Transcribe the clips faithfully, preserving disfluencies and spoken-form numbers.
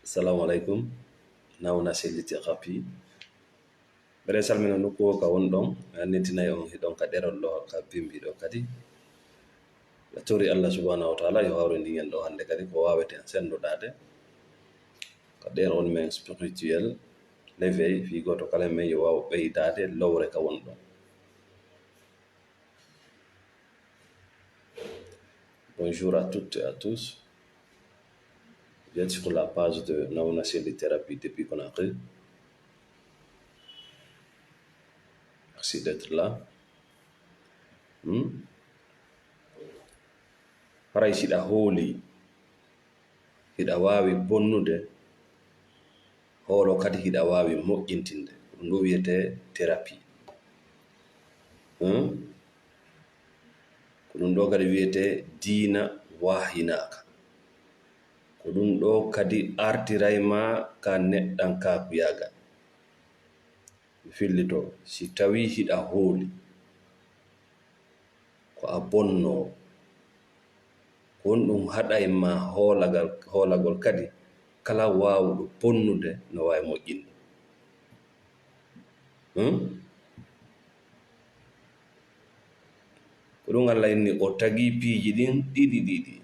Assalamu alaikum. Nauna seliti kapi. Bere salmina nokku o ka wonɗon. Mi annitinay on hiɗon ka ɗerol ɗo ka bimbi ɗo kadi. Mi tori Allah subhanahu wa ta'ala yo hawrindi en ɗo hannde kadi ko waaweten senndodaade ka ɗerol men spirituel, l'éveil, fii gooto kala men yo waaw ɓeydaade lowre ka wonɗon. Bonjour à toutes et à tous. Vous êtes sur la page de Nauna Selli Thérapie depuis Conakry. Merci d'être là. Hmm? Haray si ɗa hooli, hiɗa waawi bonnude, hoolo kadi hiɗa waawi moƴƴintinde. Ko ɗum ɗo wiyetee thérapie. Hmm? Ko ɗum ɗo kadi wiyetee diina waahinaaka. Ko ɗum ɗo kadi artiray ma ka neɗɗankaakuyagal. Mi fillito, si tawii hiɗa hooli, ko a bonnoowo, ko honɗum haɗay ma hoolagal, hoolagol kadi kala waawuɗo bonnude no waawi moƴƴinde? Hmm? Ko ɗum Allah inni, o tagi piiji ɗin ɗiɗi ɗiɗi,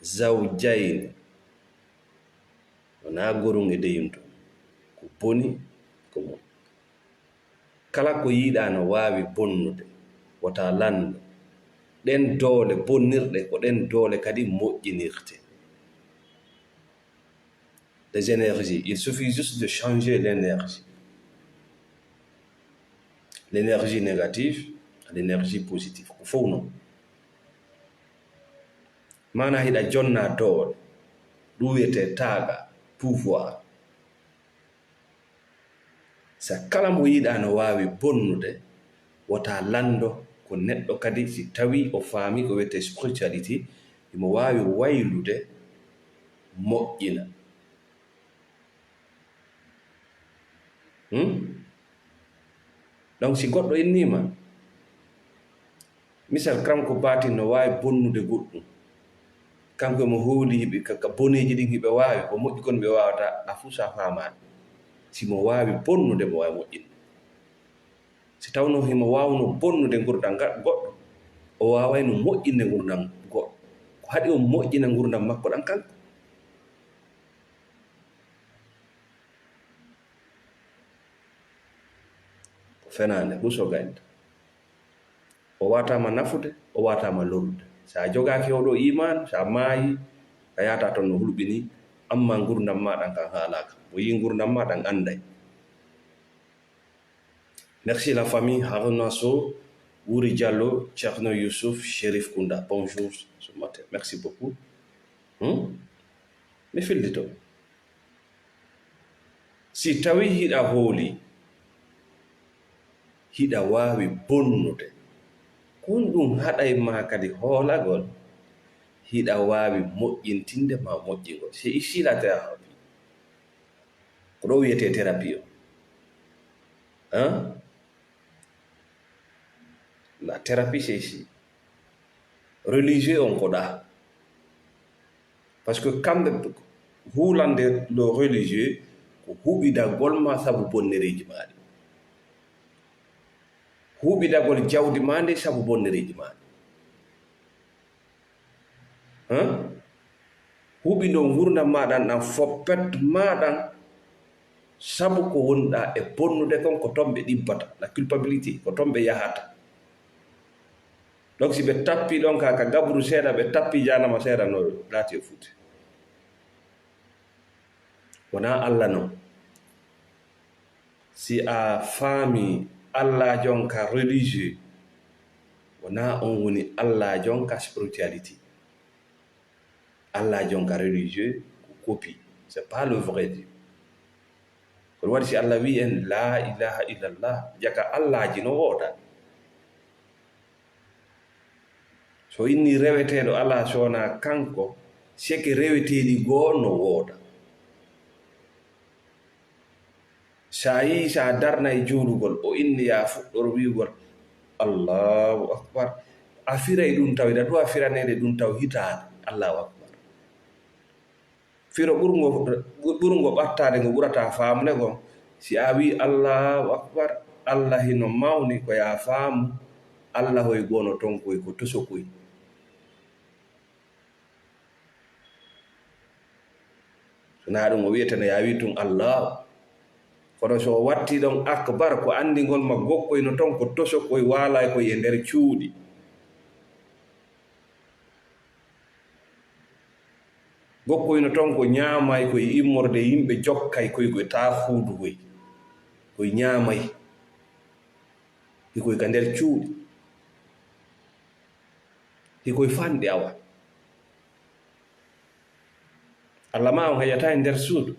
zawjayni. Wonaa gorun e deyun tun. Ko boni, ko moƴƴi. Kala ko yiɗaa no waawi bonnude, wota lanndo. Ɗen doole bonnirɗe, ko ɗen doole kadi moƴƴinirte. Les énergies, il suffit juste de changer l'énergie. L'énergie négative, l'énergie positive. Ko fof non. Maanaa hiɗa jonna doole, ɗum wiyetee taaga, pouvoir. Sa kala mo yiɗaa no waawi bonnude, wota lanndo ko neɗɗo kadi si tawii o faami ko wiyetee spiritualité, himo waawi waylude moƴƴina. Hmm? Donc, si goɗɗo inniima, misal, kanko baatin no waawi bonnude goɗɗum. Kanko emo hooli hiɓe ka, ka boneeji ɗin hiɓe waawi, ko moƴƴi kon ɓe waawata, a fuu sa faamaani. Si mo waawi bonnude, mo waawi moƴƴinde. Si tawno himo waawno bonnude ngurndan ga-, goɗɗo, o waawayno moƴƴinde ngurndan goɗɗo. Ko haɗi o moƴƴina ngurndan makko ɗan kanko? Ko fenaande, huso gaynta. O waataama nafude, o waataama lorrude. Sa jogaaki oɗo iimaan, sa maayi, a yaata ton no hulɓini, amma ngurndan ma ɗan kan haalaaka. Mo yii ngurndan ma ɗan anday. Merci la famille Haruna Sow, Wuri Diallo, Thierno Youssouf, Chérif Kounda. Bonjour ce matin. Merci beaucoup. Hmm? Mi fillito. Si tawii hiɗa hooli, hiɗa waawi bonnude, ko honɗum haɗay ma kadi hoolagol, hiɗa waawi moƴƴintinde ma moƴƴingol? C'est ici la thérapie. Ko ɗo wiyetee thérapie o. Hein? La thérapie, c'est ici. Religieux on ko ɗa. Parce que kamɓe, huulande le religieux ko huɓidagol ma sabu bonnereeji maa ɗi. Huɓidagol jawdi maa ndi sabu bonnereeji maa ɗi. Hein? Huɓindoo ngurndan maa ɗan, ɗan foppet maa ɗan, sabu ko wonɗaa e bonnude kon, ko ton ɓe ɗibbata, la culpabilité, ko ton ɓe yahata. Donc, si ɓe tappi ɗon ka, ka gabru seeɗa, ɓe tappi jaanama seeɗa, no laati e fuuti. Wonaa Alla non. Si a faami Alla jonka religieux, wonaa on woni Alla jonka spiritualité. Alla jonka religieux ko copie, c'est pas le vrai Dieu. Ko ɗum waɗi si Alla wi'i en la ilaha illallah, jaka Allaji no wooda. So inni reweteeɗo alaa so wonaa kanko, seke reweteeɗi goo no wooda. Sa yii sa darna e juulugol, o inni yaa fuɗɗor wi'ugol, "Allahu Akbar." A firay ɗum taw, ina duwa firaneede ɗum taw hitaande. Allahu Akbar. Firo ɓurngo, ɓurngo ɓattaade ngo ɓurata faamde ngo, si a wii Allahu Akbar, Allah hino mawni ko yaa faamu, Allah hoy gono ton koy ko tosokoy. So naa ɗum o wiyeteno yaa wii tun Allahu. Kono so o watti ɗon Akbar, ko anndingol ma gokkoy no ton ko tosokoy waalay koy e nder cuuɗi. Gokkoy no ton ko ñaamay koy immorde yimɓe jokkay koy koy taa fuudu koy. Koy ñaamay. Hikoy ka nder cuuɗi. Hikoy fanɗi awa. Allah ma on hayata e nder suudu.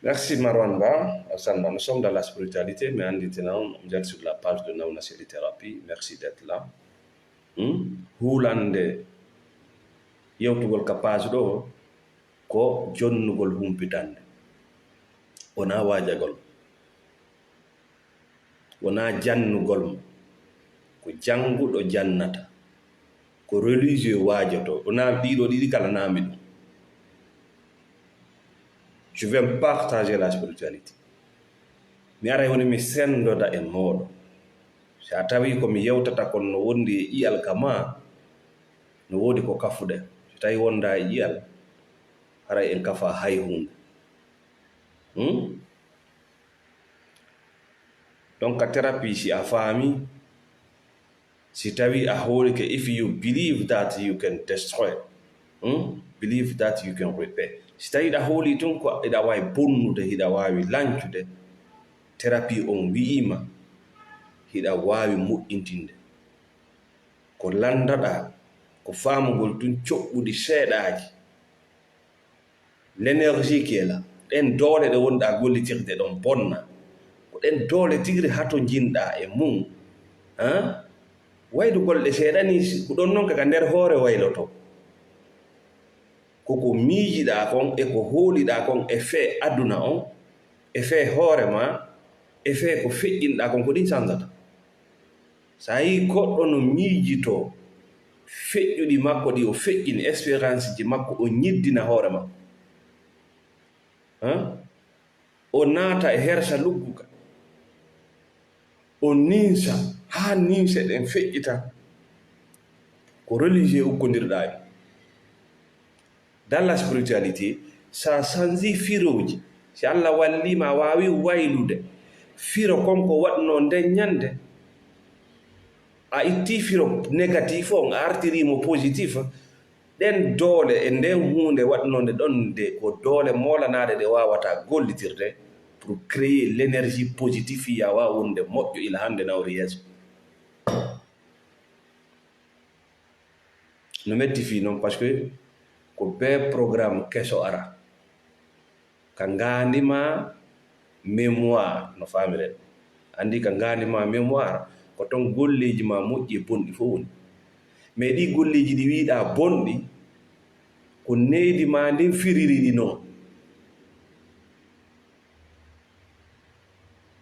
Merci Marwan Ba, Alsan Ba. Nous sommes dans la spiritualité, mais anditina on, vous êtes sur la page de Nauna Thérapie. Merci d'être là. Hmm? Hulande yewtugol ka page ɗo ko jonnugol humpitande. Wonaa waajagol. Wonaa jannugol mo. Ko jannguɗo jannata. Ko religieux waajoto. Wonaa ɗiɗo ɗiɗi kala naami ɗum. Je viens partager la spiritualité. Mi aray woni mi senndoda e mooɗo. Si a tawi ko mi yewtata kon no wondi e ƴi'al ka ma, no woodi ko kafuɗen. Si tawi wonda e ƴi'al, haray en kafa hay huunde. Hmm? Donc, a thérapie, si a faami, si tawi a hoolike, if you believe that you can destroy, hmm? Believe that you can repair. Si tawi ɗa hooli tun ko hiɗa waawi bonnude, hiɗa waawi lancude, thérapie on wi'ima hiɗa waawi moƴƴintinde. Ko lanndaɗa, ko faamugol tun coɓɓuɗi seeɗaaji. L'énergie qui est là, ɗen doole ɗe wonɗa gollitirde ɗon bonna. Ko ɗen doole tigri hato jinɗa e mum. Hein? Waylugol ɗe seeɗa ni, si ko ɗon non ka nder hoore wayloto. Ko ko miijiɗa kon e ko hooliɗa kon e fee aduna on, e fee hoore ma, e fee ko feƴƴinɗa kon, ko ɗin sanzata. So a yii goɗɗo no miijitoo feƴƴuɗi makko ɗi o feƴƴini, expérience ji makko, o ñiddina hoore makko. Hein? O naata e hersa lugguka. O ninsa haa ninse ɗen feƴƴita. Ko religieux ukkondirɗaa e mum. Dans la spiritualité, sa sanzi firooji, si Allah wallii ma a waawi waylude firo kon ko waɗnoo nden ñande, a ittii firo négatif on, a artirii mo positif, ɗen doole e nden huunde waɗnonde ɗon nde ko doole moolanaaɗe ɗe waawataa gollitirde pour créer l'énergie positive ya waawa wonde moƴƴo ila hannde nawri yeeso. No metti fii non, parce que ko bee programme keso ara. Ka ngaandi ma mémoire, no faamiren. Anndi ka ngaandi ma mémoire, ko ton golleeji ma moƴƴi e bonɗi fof woni. Mais ɗi golleeji ɗi wiiɗa bonɗi, ko neydi ma ndin firiri ɗi non.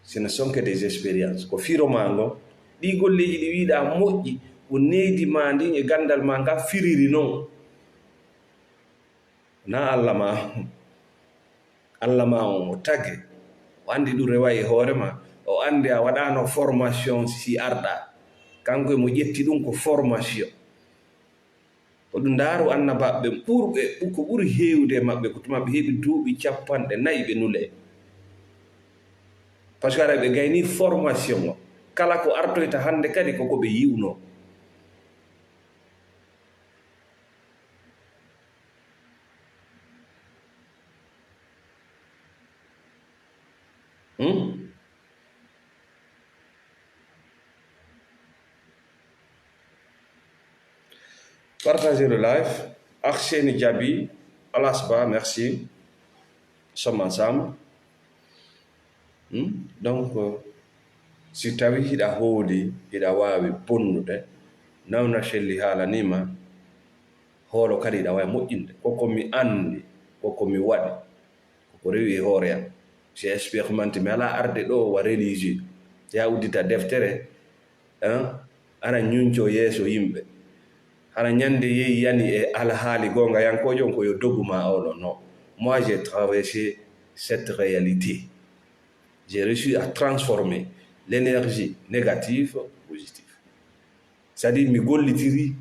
Ce ne sont que des expériences. Ko firo ma ngon. Ɗi golleeji ɗi wiiɗa moƴƴi, ko neydi ma ndin e ganndal ma ngal firiri non. Na Allah ma, Allah ma on o tagi. O anndi ɗum rewa e hoore ma. O anndi a waɗano formation si arɗa. Kanko e mo ƴetti ɗum ko formation. Ko ɗum ndaaru annabaaɓe ɓen ɓurɓe, ko ɓuri heewde e maɓɓe, ko tuma ɓe heɓi duuɓi capanɗe nayi ɓe nule. Parce que ara ɓe gayni formation o. Kala ko artoyta hannde kadi ko ko ɓe yiwno. Hmm? Partagez le live. Arsène Diaby, Alas Ba, merci. Nous sommes ensemble. Hmm? Donc, si tawi hiɗa hooli, hiɗa waawi bonnude, nawna selli haalaniima, hoolo kadi hiɗa waawi moƴƴinde. Ko ko mi anndi, ko ko mi waɗi, ko ko rewi e hoore am. Si expérimenté, mi alaa arde ɗo wa religieux. Yaa uddita deftere, hein? Ana ñuñco yeeso yimɓe. Hara ñande yehi yani e alhaali goongayankoojo on ko yo dogu ma oɗo. Non. Moi, j'ai traversé cette réalité. J'ai réussi à transformer l'énergie négative en positive. C'est-à-dire, mi gollitiri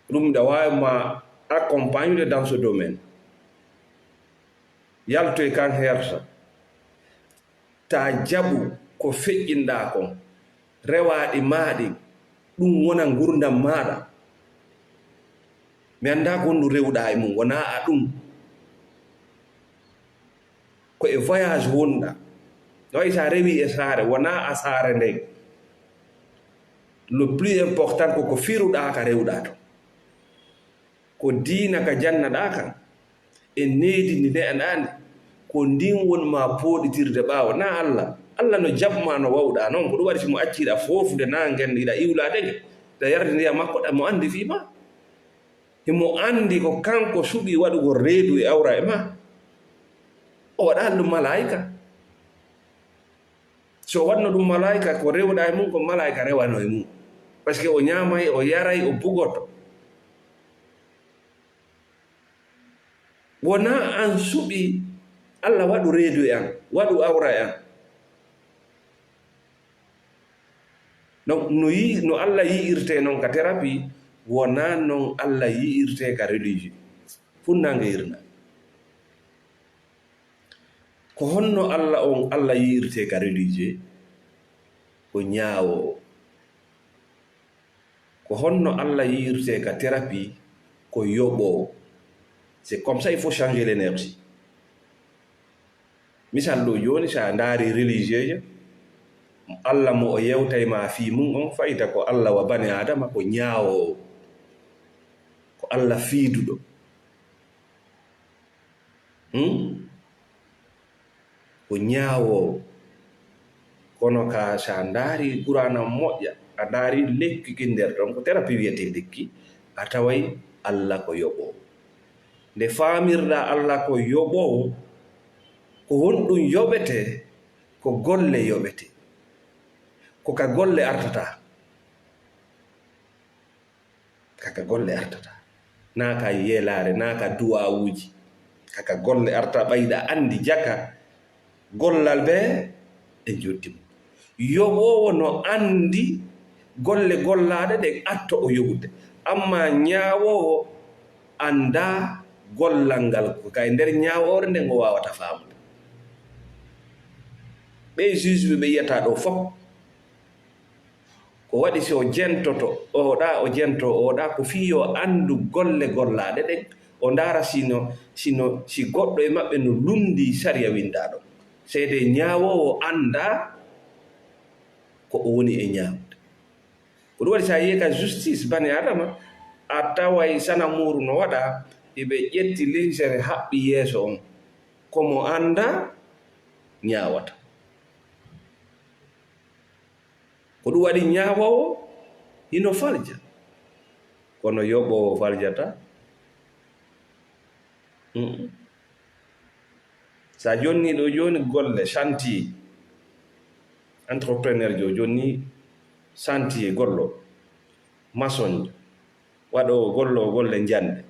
ɗum, ɗa waawi ma accompagnude dans ce domaine. Yaltoy kan hersa. Ta jaɓu ko feƴƴinɗaa kon, rewaaɗi maa ɗin, ɗum wona ngurndan maaɗa. Mi anndaa ko honɗum rewuɗaa e mum, wonaa a ɗum. Ko e voyage wonɗaa. No wayi so a rewii e saare, wonaa a saare nden. Le plus important ko ko firuɗaa ka rewɗaa ton. Ko diina ka jannaɗaa kan, e needi ndi ne'aɗaa ndi, ko ndin woni ma pooɗitirde ɓaawo, naa Alla. Alla no jaɓ ma no wawɗaa non, ko ɗum waɗi si mo accii ɗa foofude naange nge, iɗa iwlaade nge, iɗa yarde ndiyam makko, ɗa mo anndi fii ma. Himo anndi ko kanko suɓii waɗugol reedu e awra e ma. O waɗaali ɗum malaa'ika. Si o waɗno ɗum malaa'ika, ko rewɗaa e mum, ko malaa'ika rewano e mum. Parce que o ñaamay, o yaray, o bugoto. Wonaa an suɓii Alla waɗu reedu e an, waɗu awra e an. Donc, no yi-, no Alla yi'irtee non ka thérapie, wonaa non Alla yi'irtee ka religieux. Funnaange hirna. Ko honno Alla on, Alla yi'irtee ka religieux? Ko ñaawoowo. Ko honno Alla yi'irtee ka thérapie? Ko yoɓoowo. C'est comme ça, il faut changer l'énergie. Misal ɗo jooni, so a ndaari religieujo, Alla mo o yewtay ma fii mum on, fayta ko Alla wa bani Aadama, ko ñaawoowo, ko Alla fiiduɗo. Hmm? Ko ñaawoowo. Kono ka, so a ndaari Qur'aana moƴƴa, a ndaari lekki ki nder ɗon, ko thérapie wiyetee lekki, a taway Alla ko yoɓoowo. Nde faamirɗaa Alla ko yoɓoowo, ko honɗum yoɓetee? Ko golle yoɓetee. Ko ka golle artata. Ka ka golle artata. Naa ka yeelaare, naa ka du'aawuuji. Ka ka golle arta, ɓayda anndi jaka gollal bee e njotti mum. Yoɓoowo no anndi golle gollaaɗe ɗen atto o yoɓude. Ammaa ñaawoowo anndaa gollal ngal, ko ka e nder ñaawoore nden o waawata faamude. Ɓee juge ɓe, ɓe yi'ataa ɗoo fof, ko waɗi si o jentoto, oɗa, o jento, oɗa, ko fii yo anndu golle gollaaɗe ɗen, o ndaara sino, sino, si goɗɗo e maɓɓe no lunndii sariya winndaaɗo. Seedee ñaawoowo anndaa ko o woni e ñaawde. Ko ɗum waɗi, so a yi'ii ka justice bani Aadama, a taway sana muuru no waɗa, iɓe ƴetti linsere haɓɓi yeeso on. Ko mo anndaa ñaawata. Ko ɗum waɗi ñaawoowo hino falja, kono yoɓoowo faljata. Mm. Sa jonni ɗo jooni golle chantier, entrepreneur jo jonni chantier gollo, maçon, waɗoowo golloo golle njannde,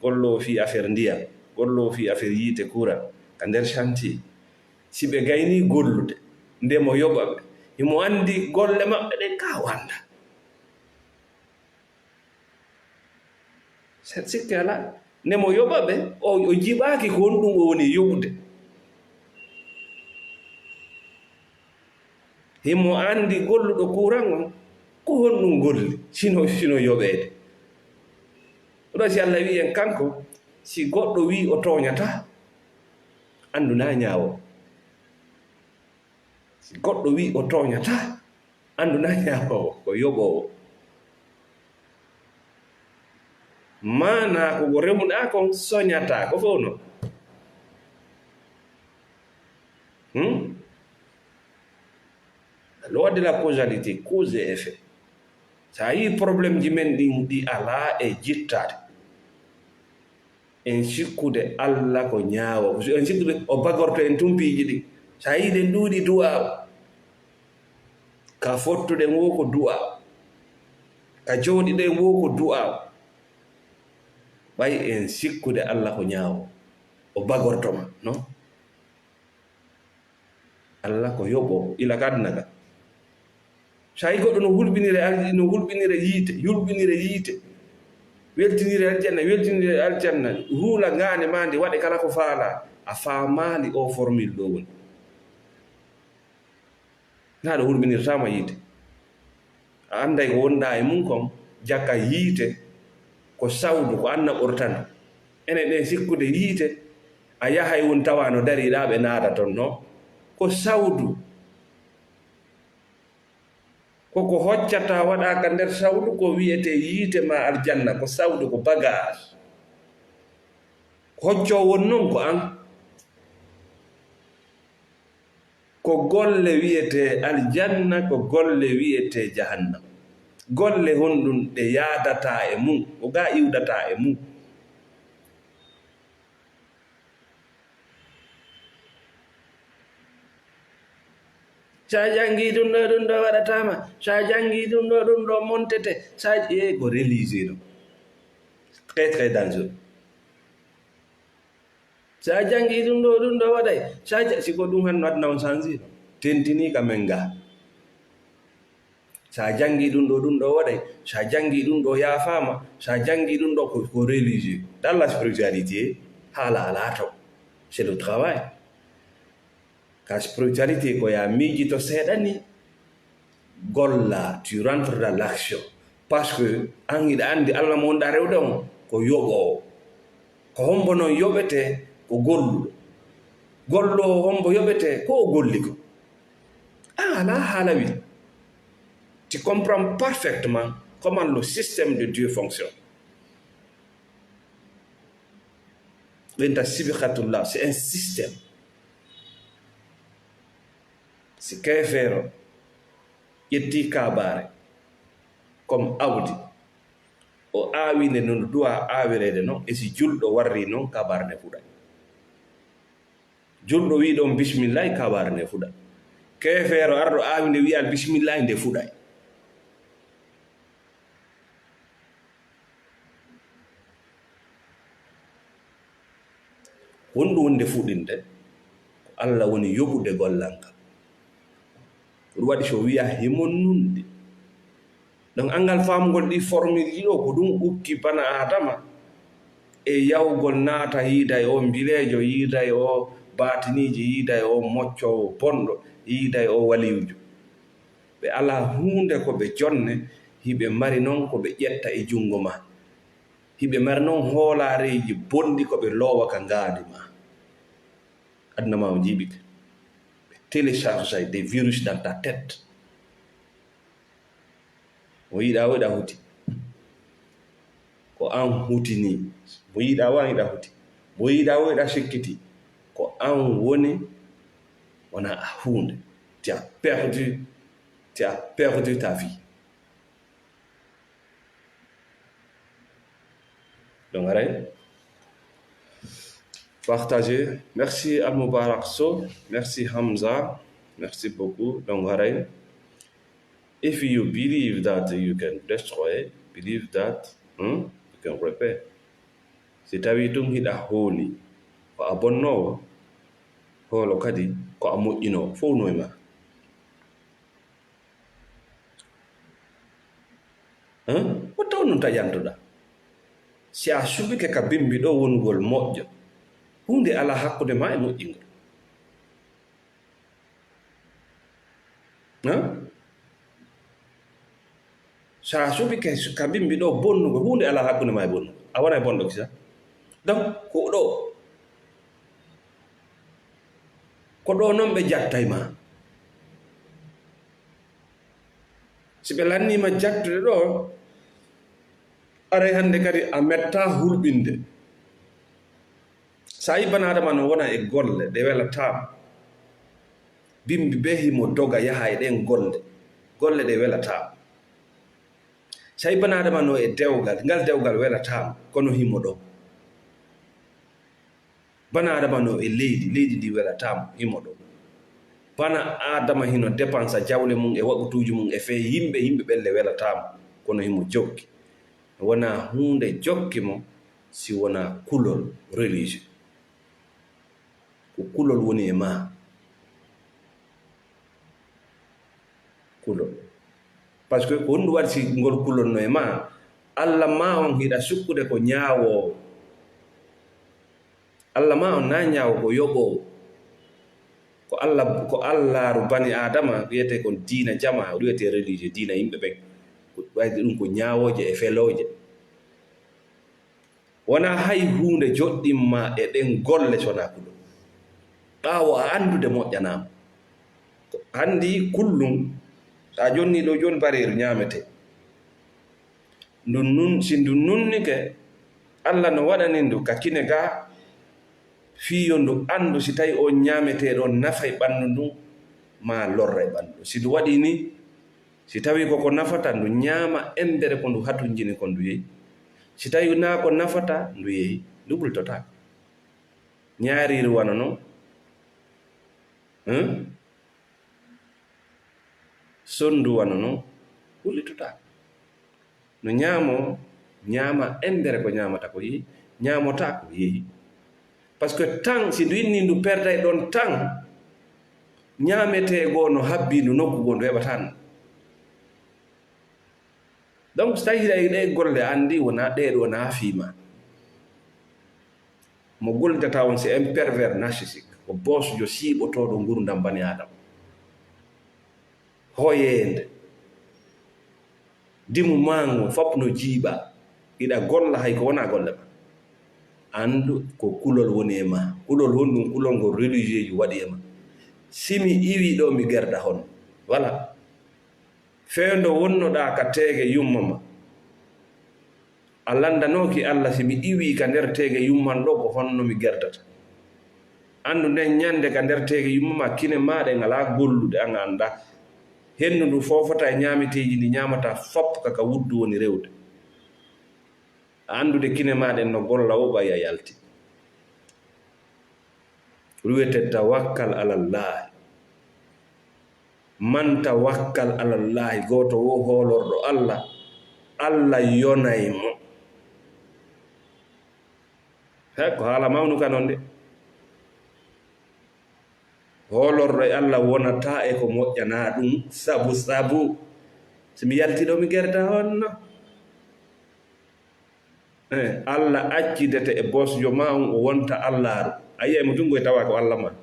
golloo fii affaire ndiyam, golloo fii affaire yiite, courant, ka nder chantier. Si ɓe gaynii gollude, nde mo yoɓa ɓe, himo anndi golle maɓɓe ɗen ka o annda. Se-, sikke alaa, nde mo yoɓa ɓe, o, o jiɓaaki ko honɗum o woni yoɓude. Himo anndi golluɗo kuuran on, ko honɗum golli, sino, sino yoɓeede. Ɗum si Alla wi'i en kanko, si goɗɗo wi'i o tooñataa, anndu na ñaawo. Si goɗɗo wi'i o tooñataa, anndu na ñaawoowo, ko yoɓoowo. Maanaa ko ko remuɗaa kon soñataa, ko fow non. Hmm? La loi de la causalité, cause et effet. So a yii problème ji men ɗin, ɗi alaa e jittaade. En sikkude Alla ko ñaawo. En sikkude o bagorto en tumpiiji ɗin. So a yii ɗen ɗuuɗi du'a, ka fottuɗen wo ko du'a. Ka jooɗiɗen woo ko du'aaw. Ɓay en sikkude Alla ko ñaawo, o bagorto ma, no? Alla ko yoɓo, ila ka aduna ka. Sa yi goɗɗo no hulɓinire al-, no hulɓinire yiite, hulɓinire yiite, weltinire aljanna, weltinire aljanna, huula ngaane maa ndi, waɗe kala ko faala, a faamaali o formule ɗo woni. Naa ɗo hulɓinirtaama yiite. A annday ko wonɗaa e mum kon, jaka yiite ko sawdu, ko Alla ɓortano. Enen ɗen sikkude yiite, a yahay won tawa no darii ɗaa ɓe naata ton, no? Ko sawdu. Ko ko hoccata waɗaa ka nder sawdu, ko wi'etee yiite maa aljanna, ko sawdu, ko bagage. Ko hoccoo won non ko an. Ko golle wi'etee aljanna, ko golle wi'etee jahannam. Golle honɗun ɗe yaadataa e mum, ko ga iwdataa e mum. Sa janngi ɗun ɗo, ɗun ɗo waɗataa ma. Sa janngi ɗun ɗo, ɗun ɗo montete. Sa, eh, ko religieux ɗo. Très, très dangereux. Sa janngi ɗun ɗo, ɗun ɗo waɗay. Sa ja-, si ko ɗun hanno aduna on sanji. Tentini ka men ga. Sa janngi ɗun ɗo, ɗun ɗo waɗay. Sa janngi ɗun ɗo yaafaama. Sa janngi ɗun ɗo ko, ko religieux. Dans la spiritualité, haala alaa taw. C'est le travail. Ka spiritualité ko ya miijito seeɗa ni, golla, tu rentres dans l'action. Parce que an hiɗa anndi Alla mo wonɗaa rewde on ko yoɓoowo. Ko hombo non yoɓetee? Ko golluɗo. Golloowo hombo yoɓetee? Ko o golli ko. An alaa haala wi. Tu comprends parfaitement comment le système de Dieu fonctionne. Ɓen ta sibixatullah, c'est un système. Si keefeero ƴetti kaabaare comme awdi, o aawi nde no du'a aawireede non, e si julɗo warri non, kaabaare nde fuɗay. Julɗo wi'i ɗon bismillahi, kaabaare nde fuɗay. Keefeero arɗo aawi nde wi'al bismillahi, nde fuɗay. Honɗum woni nde fuɗinde? Ko Alla woni yoɓude gollal ngal. Ɗum waɗi so wi'a himo nunɗi. Donc, anngal faamugol ɗi formule ji ɗo, ko ɗum ukki bana Aadama e yawgol naata yiida e o mbileejo, yiida e o baatiniiji, yiida e o moccoowo bonɗo, yiida e o waliyujo. Ɓe alaa huunde ko ɓe jonne, hiɓe mari non ko ɓe ƴetta e junngo ma. Hiɓe mari non hoolaareeji bonɗi ko ɓe loowa ka ngaandi ma. Aduna ma o jiiɓike. Ɓe télécharge des virus dans ta tête. Mo yiɗaa o yiɗa huti. Ko an hutini. Mo yiɗaa o an yiɗa huti. Mo yiɗaa o yiɗa sikkiti. Ko an woni wona huunde. Tu as perdu, tu as perdu ta vie. Donc, haray, partagez. Merci Al Mubarak Sow. Merci Hamza. Merci beaucoup. Donc, haray, if you believe that you can destroy, believe that, hmm, you can repair. Si tawi tun hiɗa hooli ko a bonnoowo, hoolo kadi ko a moƴƴinoowo, fow no e ma. Hein? Ko taw non taƴantoɗaa? Si a suɓike ka bimbi ɗo wonugol moƴƴo, huunde alaa hakkunde ma e moƴƴingol. Hein? Sa suɓike ka bimbi ɗo bonnugol, huunde alaa hakkunde ma e bonnugol. A wona e bonɗo kisa. Donc, ko ɗo, ko ɗo non ɓe jattay ma. Si ɓe lanniima jattude ɗo, aray hannde kadi a metta hulɓinde. Sa yi bana Adama no wona e golle ɗe welataa mo, bimbi be himo doga yaha e ɗen golle, golle ɗe welataa mo. Sa yi bana Adama no e dewgal, ngal dewgal welataa mo, kono himo ɗon. Bana Adama no e leydi, leydi ndi welataa mo, himo ɗon. Bana Adama hino dépensa jawle mum e waqutuuji mum e fee yimɓe, yimɓe ɓelle welataa mo. kono himo jokki. Wonaa huunde jokki mo si wonaa kulol religieux. Ko kulol woni e maa. Kulol. Parce que ko honɗum waɗi si ngol kulol no e maa? Alla maa on hiɗa sukkude ko ñaawoowo. Alla maa on naa ñaawo ko yoɓoowo. Ko Alla, ko Allaaru bani Aadama wiyetee kon diina jamaa, o wiyetee religieux, diina yimɓe ɓen. Ko ɓayde ɗum ko ñaawooje e felooje. Wonaa hay huunde joɗɗin maa e ɗen golle sonaa kulol. Ɓaawo a anndude moƴƴanaama. Ko anndi kullum, so a jonnii ɗoo jooni bareeru ñaametee. Ndu nun-, si ndu nunnike, Alla no waɗani ndu ka kine gaa, fii yo ndu anndu si tawi on ñaametee ɗon nafay ɓanndu ndun, maa lorray ɓanndu ndun. Si ndu waɗii nii, si tawii ko ko nafata, ndu ñaama embere ko ndu hatunjini ko ndu yehi. Si tawii naa ko nafata, ndu yehi, ndu ɓultotaako. Ñaariiri wano non. Hmm? Sonndu wano non, ɓultotaako. No ñaamoo, ñaama embere ko ñaamata ko yehi, ñaamotaako yehi. Parce que tan, si ndu innii ndu perday ɗon tan, ñaametee goo no habbii ndu nokku goo ndu heɓataa ndu. Donc, so tawii hiɗa e ɗee golle anndi wonaa ɗee ɗoo naa fii maa. Mo gollidata on, c'est un pervers narcissique. Ko boosjo siiɓotooɗo ngurndan bani Aadama. Hoyeende. Dimu maango, fop no jiiɓa. Hiɗa golla hay ko wonaa golle ma. Anndu ko kulol woni e ma. Kulol honɗum? Kulol ngol religieux ji waɗi e ma. Si mi iwi ɗoo, mi gerda hon. Voilà. Feewndo wonnoɗaa ka teege yumma ma. A lanndanooki Alla, si mi iwii ka nder teege yumman ɗoo, ko honno mi gerdata? Anndu nden ñannde ka nder teege yumma ma, kine maa ɗen alaa gollude, an a anndaa. Hendu ndu foofata e ñaameteeji ndi ñaamataa fop ka ka wuddu woni rewde. A anndude kine maa ɗen no golla, o ɓay a yalti. Ɗum wiyetee tawakkal alallaahi. Man tawakkal alallaahi, gooto wo hoolorɗo Alla, Alla yonay mo. He, ko haala mawnu ka non de. Hoolorɗo e Alla wonataa e ko moƴƴanaa ɗum, sabu, sabu, si mi yaltii ɗoo, mi gerda honno? Eh, Alla accidete e boosjo maa on, o wonta Allaaru. A yi'ay mo tun, koy tawa ko Alla maa.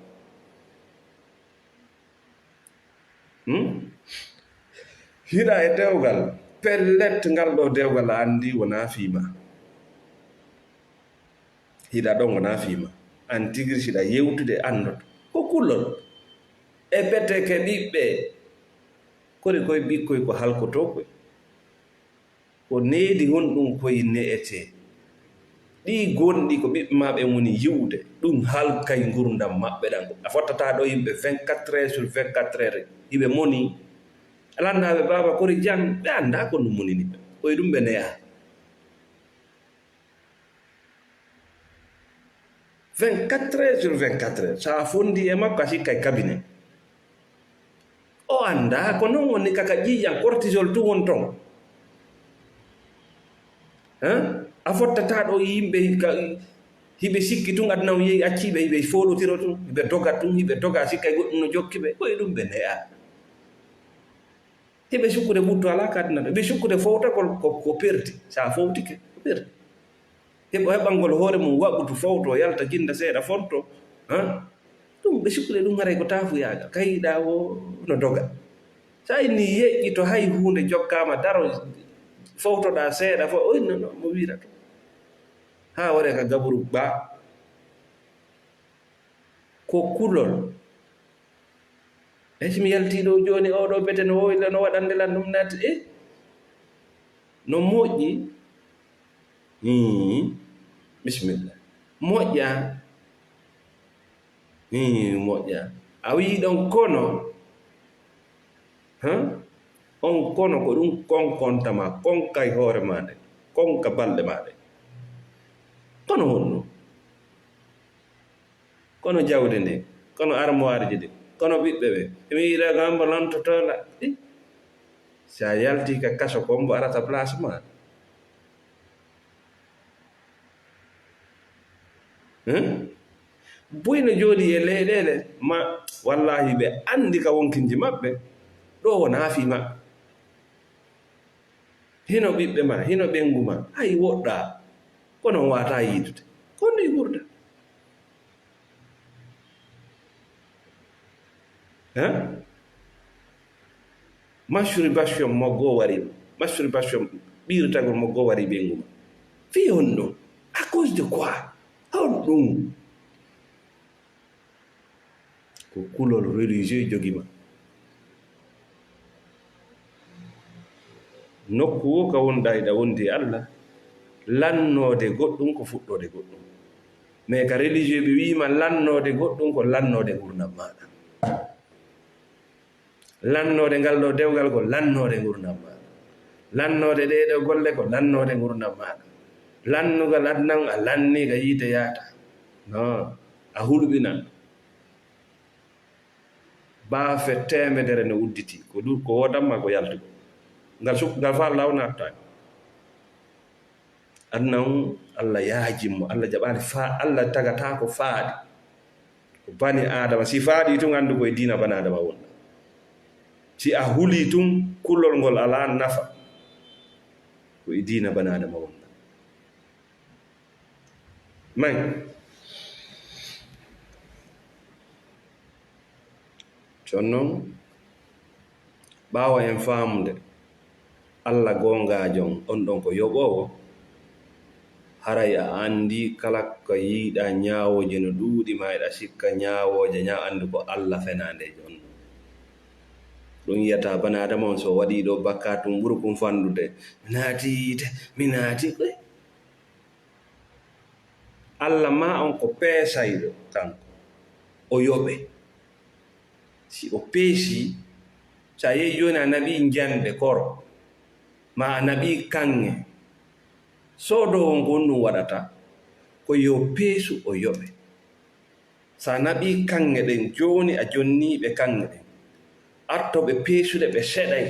Hmm? Hiɗa e dewgal, pellet, ngal ɗoo dewgal a anndi wonaa fii maa. Hiɗa ɗon wonaa fii maa. An tigi siɗa yewtude anndoto. Ko kulol. E beteke ɓiɓɓe. Kori koy ɓikkoy ko halkotoo koy. Ko needi honɗum koy ne'etee? Ɗii gonɗi ko ɓiɓɓe maa ɓen woni yi'ude, ɗum halkay ngurndan maɓɓe ɗan. A fottataa ɗoo yimɓe vingt-quatre heures sur vingt-quatre heures, hiɓe moni. A lannda ɓe, "Baaba, kori jam?" Ɓe anndaa ko ɗum monini ɓe. Ko e ɗum ɓe ne'aa. Vingt-quatre heures sur vingt-quatre heures. So a fonndii e makko, a sikkay cabinet. O anndaa ko non woni, kaka ƴiiƴan, cortisol tun woni ton. Hein? A fottataa ɗoo yimɓe ka, hiɓe sikki tun aduna on yehi accii ɓe, hiɓe foolotiro tun, hiɓe doga tun, hiɓe doga, sikkay goɗɗum no jokki ɓe. Ko e ɗum ɓe ne'aa. Hiɓe sukkude ɓuttu alaa ka aduna ɗoo. Hiɓe sukkude fowtagol ko, ko perdi. So a fowtike, ko perdi. Heɓo heɓangol hoore mum waɓutu, fowto, yalta, jinda seeɗa, fonto. Han? Ɗum ɓe sikkude ɗum haray ko taafuyaagal. Ka yiɗaa woo no doga. So a inni yeƴƴi to hay huunde jokkaama, daro, fowtoɗaa seeɗa, fo, o inna no mo wiira to. Haa ware ka gaburu ɓaa. Ko kulol. Ey, si mi yaltii ɗoo jooni, oo ɗoo bete no woowila, no waɗande lan ɗum naati. Eh? No moƴƴi? Hii. Bisimilla. Moƴƴa. Hii, moƴƴa. A wi'i ɗon kono. Hã? On kono ko ɗum konkonta ma, konka e hoore maa nde, konka balɗe maa ɗe. Kono honno? Kono jawdi ndi, kono armoireji ɗi, kono ɓiɓɓe ɓe. Emi yiɗa gamba lontotoola. Ɗi? Si a yalti ka kaso, ko mbo arata place ma? Hmm? Buy no jooɗi e leyɗeele ma, wallahi, ɓe anndi ka wonkinji maɓɓe, ɗo wonaa fii maɓɓe. Hino ɓiɓɓe ma, hino ɓengu ma, hay woɗɗaa, kono on waawataa yiidude. Ko nii ɓurda. Hein? Masturbation mo goo wari, masturbation ɓiirtagol mo goo wari ɓengu ma. Fii honɗun? À cause de quoi? Honɗun? Ko kulol religieux jogi ma. Nokku wo ka wonɗaa hiɗa wondi e Allah, lannoode goɗɗun ko fuɗɗoode goɗɗun. Mais ka religieux ɓe wi'i ma lannoode goɗɗun ko lannoode ngurndan maaɗa. Lannoode ngal ɗoo dewgal ko lannoode ngurndan maaɗa. Lannoode ɗee ɗoo golle ko lannoode ngurndan maaɗa. Lannugal aduna on a lannii ka yiite yaata. Non, a hulɓinan. Baafe teemedere no udditi, ko ɗu-, ko woodan ma ko yaltugol. Ngal suk-, ngal faa law nattaani. Aduna on, Allah yaajin mo, Allah jaɓaali faa, Allah tagataa ko faaɗi. Ko bani Aadama, si faaɗi tun, anndu ko e diina bani Aadama wonɗaa. Si a hulii tun, kulol ngol alaa nafa, ko e diina bani Aadama wonɗaa. May. Jooni non, ɓaawo en faamude Alla goongaajo on, on ɗon ko yoɓoowo, haray a anndi kala ko yiiɗaa ñaawooje no ɗuuɗi, maa eɗa sikka ñaawooje, ñaa-, anndu ko Alla fenaandeejo on. Ɗum yiyataa bani Aadama on, so waɗii ɗo bakkaat, ɗum ɓuri ɗum fanndude. Mi naati yiite, mi naati, eh. Alla maa on ko peesayɗo kanko, o yoɓe. Si o peesii, so a yehi jooni a naɓii njande koro, maa a naɓii kaŋŋe, soodoowo on ko honɗum waɗata? Ko yo peesu o yoɓe. So a naɓii kaŋŋe ɗen, jooni a jonnii ɓe kaŋŋe ɗen. Artooɓe peesude ɓe seɗay.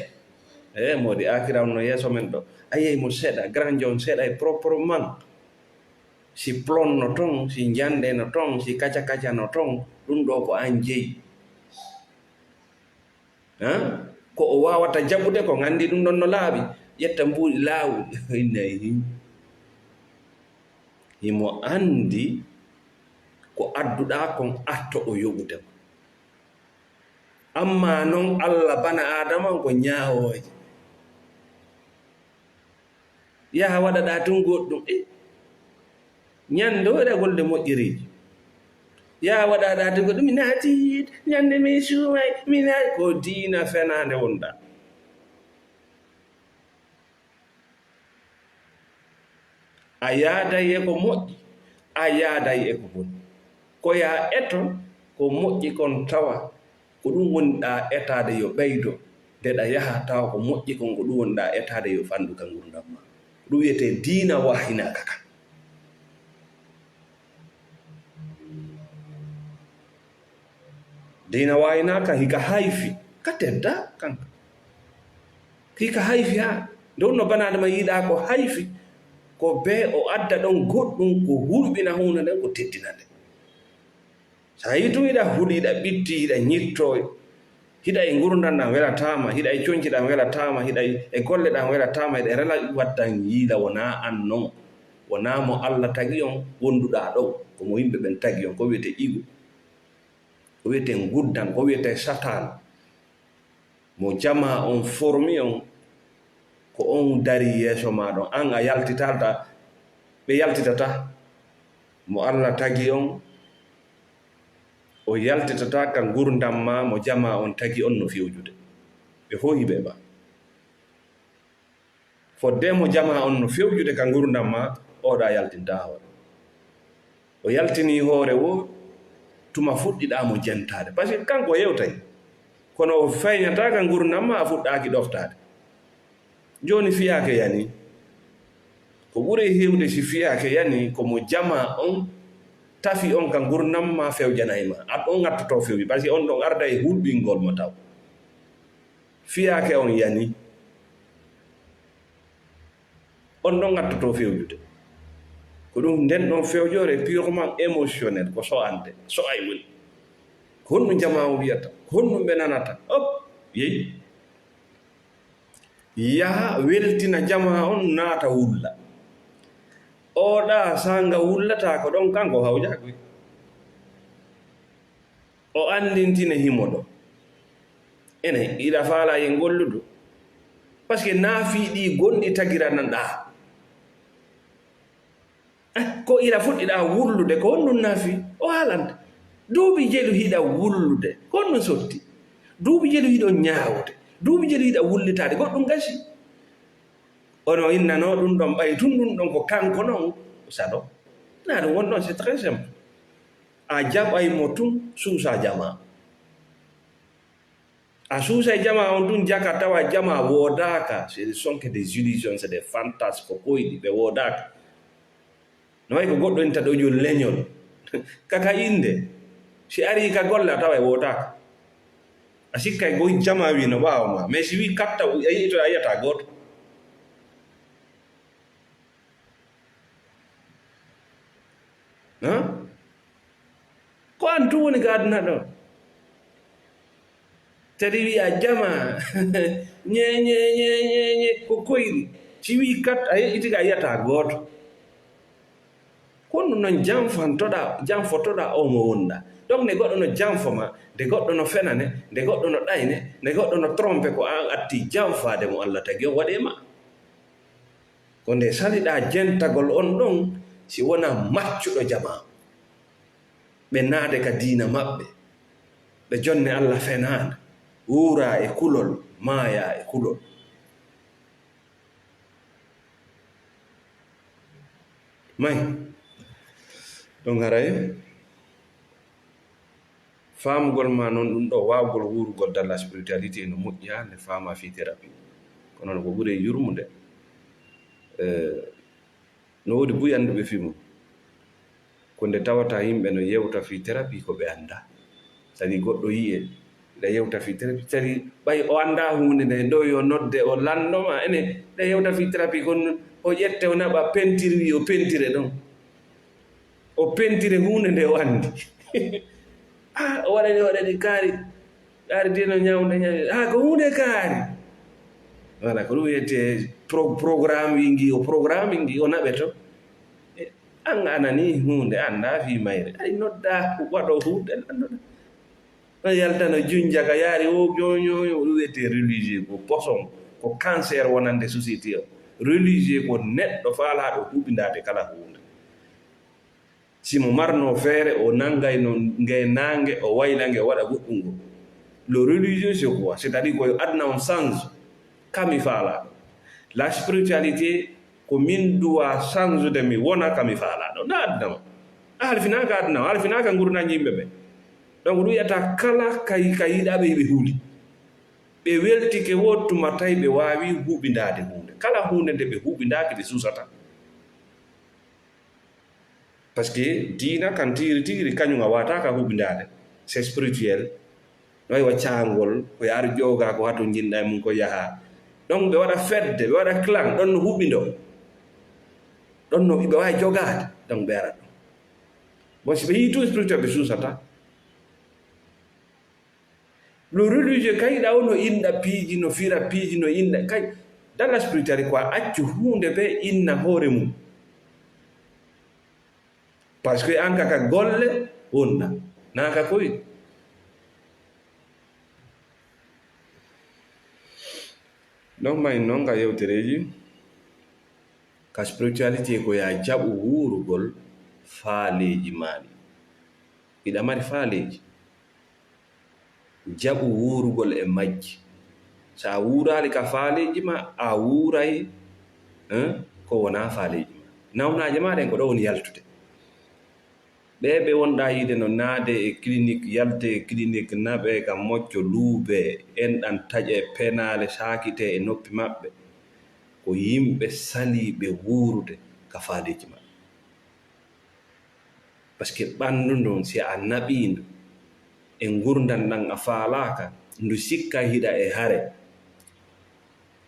E moodi aakira on no yeeso men ɗo. A yiyay mo seɗa, granjo on seɗay proprement. Si plon no ton, si njande no ton, si kaca-kaca no ton, ɗum ɗo ko an jeyi. Haa? Ko o waawata jaɓude ko, nganndi ɗum ɗon no laaɓi. Ƴetta mbuuɗi laawol. Inna e hin. Himo anndi ko adduɗaa kon, arto o yoɓude ma. Ammaa non Alla bana Aadama on ko ñaawooje. Yaha waɗaɗaa tun goɗɗum. Eh, ñande o eɗa golle moƴƴereeji. Yaha waɗaɗaa tun goɗɗum. Mi naati yiite, ñande mi suumay, mi naati. Ko diina fenaande wonɗaa. A yaaday e ko moƴƴi, a yaaday e ko boni. Ko yaa eto ko moƴƴi kon tawa, ko ɗum woni ɗaa etaade yo ɓeydo, nde ɗa yaha tawa ko moƴƴi kon, ko ɗum woni ɗaa etaade yo fanɗu ka ngurndan maa. Ko ɗum wiyetee diina waahinaaka kan. Diina waahinaaka, hika hayfi, ka tedda kanka. Hika hayfi haa, nde wonno bana Aadama yiɗaa ko hayfi, ko bee o adda ɗon goɗɗum ko hulɓina huunde nden, ko teddina nde. So a yii tun hiɗa huli, hiɗa ɓitti, hiɗa ñittoo, hiɗa e ngurndan ɗan welataa ma, hiɗa e conci ɗan welataa ma, hiɗa e golle ɗan welataa ma, hiɗa rela waddan yiila, wonaa an non, wonaa mo Alla tagi on wonduɗaa ɗon, ko mo yimɓe ɓen tagi on, ko wiyetee ego. Ko wiyetee nguddan, ko wiyetee satan. Mo jamaa on formi on, ko on darii yeeso maa ɗon. An a yaltitalta, ɓe yaltitata. Mo Alla tagi on, o yaltitata ka ngurndan maa mo jamaa on tagi on no fewjude. Ɓe fow hiɓe ba. Fodde mo jamaa on no fewjude ka ngurndan maa, oɗo a yaltintaa hoore. O yaltinii hoore woo, tuma fuɗɗiɗaa mo jentaade. Parce que kanko yewtay. Kono o feeñataa ka ngurndan maa, a fuɗɗaaki ɗoftaade. Jooni fiyaake yanii. Ko ɓuri heewde si fiyaake yanii, ko mo jamaa on tafi on ka ngurndan maa fewjanay ma. Aɗ on ŋattotoo fewji. Parce que on ɗon arda e hulɓingol mo taw. Fiyaake on yanii, On ɗon ŋattotoo fewjude. Ko ɗum nden ɗon fewjoore purement émotionnel, ko so'ante, so'ay woni. Ko honɗum jamaa o wiyata? Ko honɗum ɓe nanata? Op, yeyi. Yaha weltina jamaa on, naata wulla. Oɗa saanga wullata ko ɗon, kanko hawjaaki. O anndintine himo ɗo. Ene, iɗa faala yen golludu? Parce que naafii ɗi gonɗi tagiranaɗaa. Eh, ko ira fuɗɗiɗaa wullude, ko honɗum naafii? O haalanta. Duuɓi jelu hiɗa wullude, ko honɗum sotti? Duuɓi jelu hiɗon ñaawude, duuɓi jelu hiɗa wullitaade, goɗɗum gasi. Ono innanoo ɗum ɗon, ɓay tun ɗum ɗon ko kanko non, salo. Naa ɗum won ɗon, c'est très simple. A jaɓay mo tun, suusa jamaa. A suusay jamaa on tun jaka, tawa jamaa woodaaka. Ce ne sont que des illusions, c'est des fantasmes, ko koyɗi, ɓe woodaaka. No way ko goɗɗo inta ɗo jol leñol. Kaka innde. Si arii ka golle, a taway woodaaka. A sikkay goy jamaa wi no ɓaawo ma. Mais si wi katta, a yi'ito, a yi'ata gooto. Hã? Ko an tun woni ka aduna ɗo. Tadi wi'a jama. Ñe, ñe, ñe, ñe, ñe, ko koyri. Si wi'i kat, a yeƴƴiti ka, a yi'ata gooto. Ko ɗum non janfantoɗa, janfotoɗa o mo wonɗa. Donc, nde goɗɗo no janfo ma, nde goɗɗo no fenane, nde goɗɗo no ɗayne, nde goɗɗo no trompe, ko an atti janfaade mo Allah tagi on waɗi e ma. Ko nde saliɗaa jentagol on ɗon, si wonaa maccuɗo jamaa. Ɓe naade ka diina maɓɓe, ɓe jonne Allah fenaande, wuuraa e kulol, maayaa e kulol. May, ɗon haray, faamugol ma non ɗum ɗo, waawugol wuurugol dans la spiritualité no moƴƴi haa nde faamaa fii thérapie. Kono no ko ɓuri yurmude, eh, no woodi buy annduɓe fii mum. Ko nde tawata yimɓe no yewta fii thérapie ko ɓe anndaa. Sadi goɗɗo yi'e, nde yewta fii thérapie, sadi ɓay o anndaa huunde nde, ɗo yo nodde, o lanndo ma, ene, nde yewta fii thérapie, kono o ƴette, o naɓa peinture, wi o pentire ɗon. O pentire huunde nde o anndi. Ah, o waɗani, o waɗani kaari. Kaari dino ñawnde, ñawnde. Ah, ko huunde kaari. Voilà, ko ɗum wiyetee pro-, programme wi ngi, o programme ngi, o naɓe to. E, an a nani huunde, anndaa fii mayre. Ay nodda, waɗo huunde, lanndo. No yaltano junja ka yaari o, yo, yo, yo, ɗum wiyetee religieux, ko poison, ko cancer wonande société o. Religieux ko neɗɗo faalaaɗo huɓindaade kala huunde. Si mo marno feere, o nangayno nge naange, o wayla nge, o waɗa goɗɗum ngol. Le religieux, c'est quoi? C'est-à-dire ko yo aduna on change, ka mi faalaa. La spiritualité, ko min duwa change de mi wona ka mi faalaa ɗo. Na aduna o. A halfinaaka aduna o, a halfinaaka ngurndan yimɓe ɓe. Donc, ɗum wiyata kala kay, ka yiɗaaɓe ɓe huuli. Ɓe weltike wo tuma tawi ɓe waawi huɓindaade huunde. Kala huunde nde ɓe huɓindaaki, ɓe suusata. Parce que diina kan tigi tigi kañum a waata ka huɓindaade. C'est spirituel. No wayi wa caangol, ko yaari jooga ko hato njinɗa e mum ko yaha. Donc ɓe waɗa fedde, ɓe waɗa clan, ɗon no huɓindo. Ɗon no ɓe waawi jogaade, donc ɓe ara ɗon. Bon, si ɓe yii tout spirituel ɓe suusata. Le religieux kay ɗa o no inɗa piiji, no fira piiji, no inɗa kay. Dans la spiritualité quoi, accu huunde be inna hoore mum. Parce que an ka, ka golle wonɗa, na ka koyɗe. Donc, may noon ka yewtereeji, ka spiritualité ko yaa jaɓu wuurugol faaleeji maa ɗi. Hiɗa mari faaleeji, jaɓu wuurugol e majji. So a wuuraali ka faaleeji ma, a wuuray, hein, ko wonaa faaleeji ma. Nawnaaje maa ɗen ko ɗo woni yaltude. Ɓee ɓe wonɗaa yiide no naade e clinique, yalte e clinique, naɓe ka mocco, luube, enɗan taƴe, penaale, saakite e noppi maɓɓe. Ko yimɓe saliiɓe wuurude ka faaleeji maɓɓe. Parce que ɓanndu ndun, si a naɓii ndu e ngurndan ɗan a faalaaka, ndu sikka hiɗa e hare.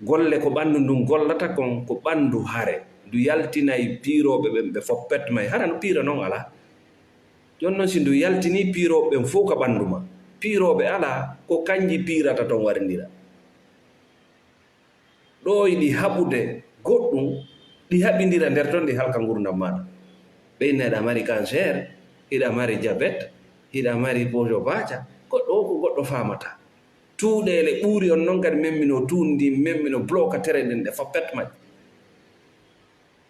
Golle ko ɓanndu ndun gollata kon, ko ɓanndu hare. Ndu yaltinay piirooɓe ɓen, ɓe foppet may. Hara no piira non alaa? Jooni non, si ndu yaltinii piirooɓe ɓen fow ka ɓanndu maa, piirooɓe alaa, ko kanji piirata ton warindira. Ɗo yiɗi haɓude goɗɗum, ɗi haɓindira nder ton, ɗi halka ngurndan maaɗa. Ɓe inna hiɗa mari cancer, hiɗa mari diabète, hiɗa mari pojo baaca, goɗɗo o ko goɗɗo faamata. Tuuɗeele ɓuuri on non kadi memmino tuundi, memmino bloka tere ɗen ɗe foppet majje.